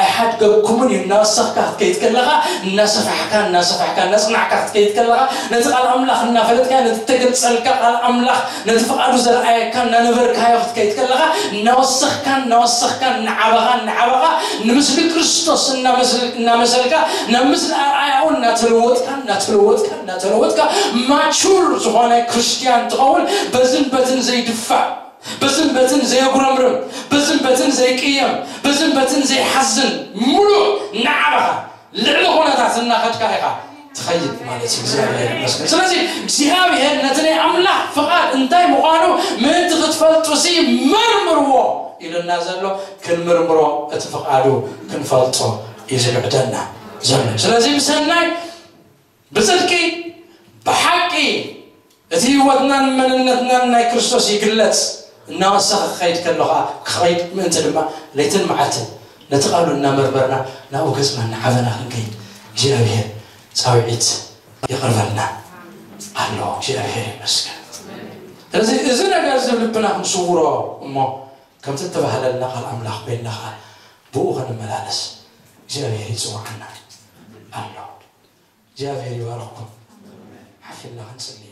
ኣይሓድገኩምን እዩ እናወሰኽካ ክትከይድ ከለኻ እናሰፋሕካ እናሰፋሕካ እናፅናዕካ ክትከይድ ከለኻ ነቲ ቃል ኣምላኽ እናፈለጥካ ነቲ ተገልፀልካ ቃል ኣምላኽ ነቲ ፍቓዱ ዘርኣየካ እናነበርካዮ ክትከይድ ከለኻ እናወሰኽካን እናወሰኽካን እናዓበኻ እናዓበኻ ንምስሊ ክርስቶስ እናመሰልካ ናብ ምስሊ ኣርኣያኡ እናተለወጥካ እናተለወጥካ እናተለወጥካ ማቹር ዝኾነ ክርስትያን ትኸውን በዝን በትን ዘይድፋዕ በዝን በትን ዘየጉረምርም በዝን በትን ዘይቅየም በዝን በትን ዘይሓዝን ሙሉእ እናዓበኻ ልዕሊ ኩነታት እናኸድካ ኢኻ ትኸይድ ማለት እዩ እግዚኣብሔር ይመስገን ስለዚ እግዚኣብሔር ነቲ ናይ ኣምላኽ ፍቓድ እንታይ ምዃኑ ምእንቲ ክትፈልጡ ሲ መርምርዎ ኢሉና ዘሎ ክንምርምሮ እቲ ፍቓዱ ክንፈልጦ እዩ ዝምዕደና ዘሎ ስለዚ ብሰናይ ብጽድቂ ብሓቂ እቲ ህይወትናን መንነትናን ናይ ክርስቶስ ይግለጽ እናወሰኸ ክኸይድ ከሎ ከዓ ክኸይድ ምእንቲ ድማ ለይትን መዓልትን ነቲ ቃሉ እናመርመርና ናብኡ ገጽና እናዓበና ክንከይድ እግዚኣብሔር ፃውዒት የቕርበልና ኣሎ እግዚኣብሔር ይመስገን ስለዚ እዚ ነገር እዚ ልብና ክንስውሮ እሞ ከምቲ እተባህለልና ቃል ኣምላኽ ኮይንና ከዓ ብኡ ክንመላለስ እግዚኣብሔር ይፅውዓና ኣሎ እግዚኣብሔር ይባርኽኩም ሓፊልና ክንፅሊ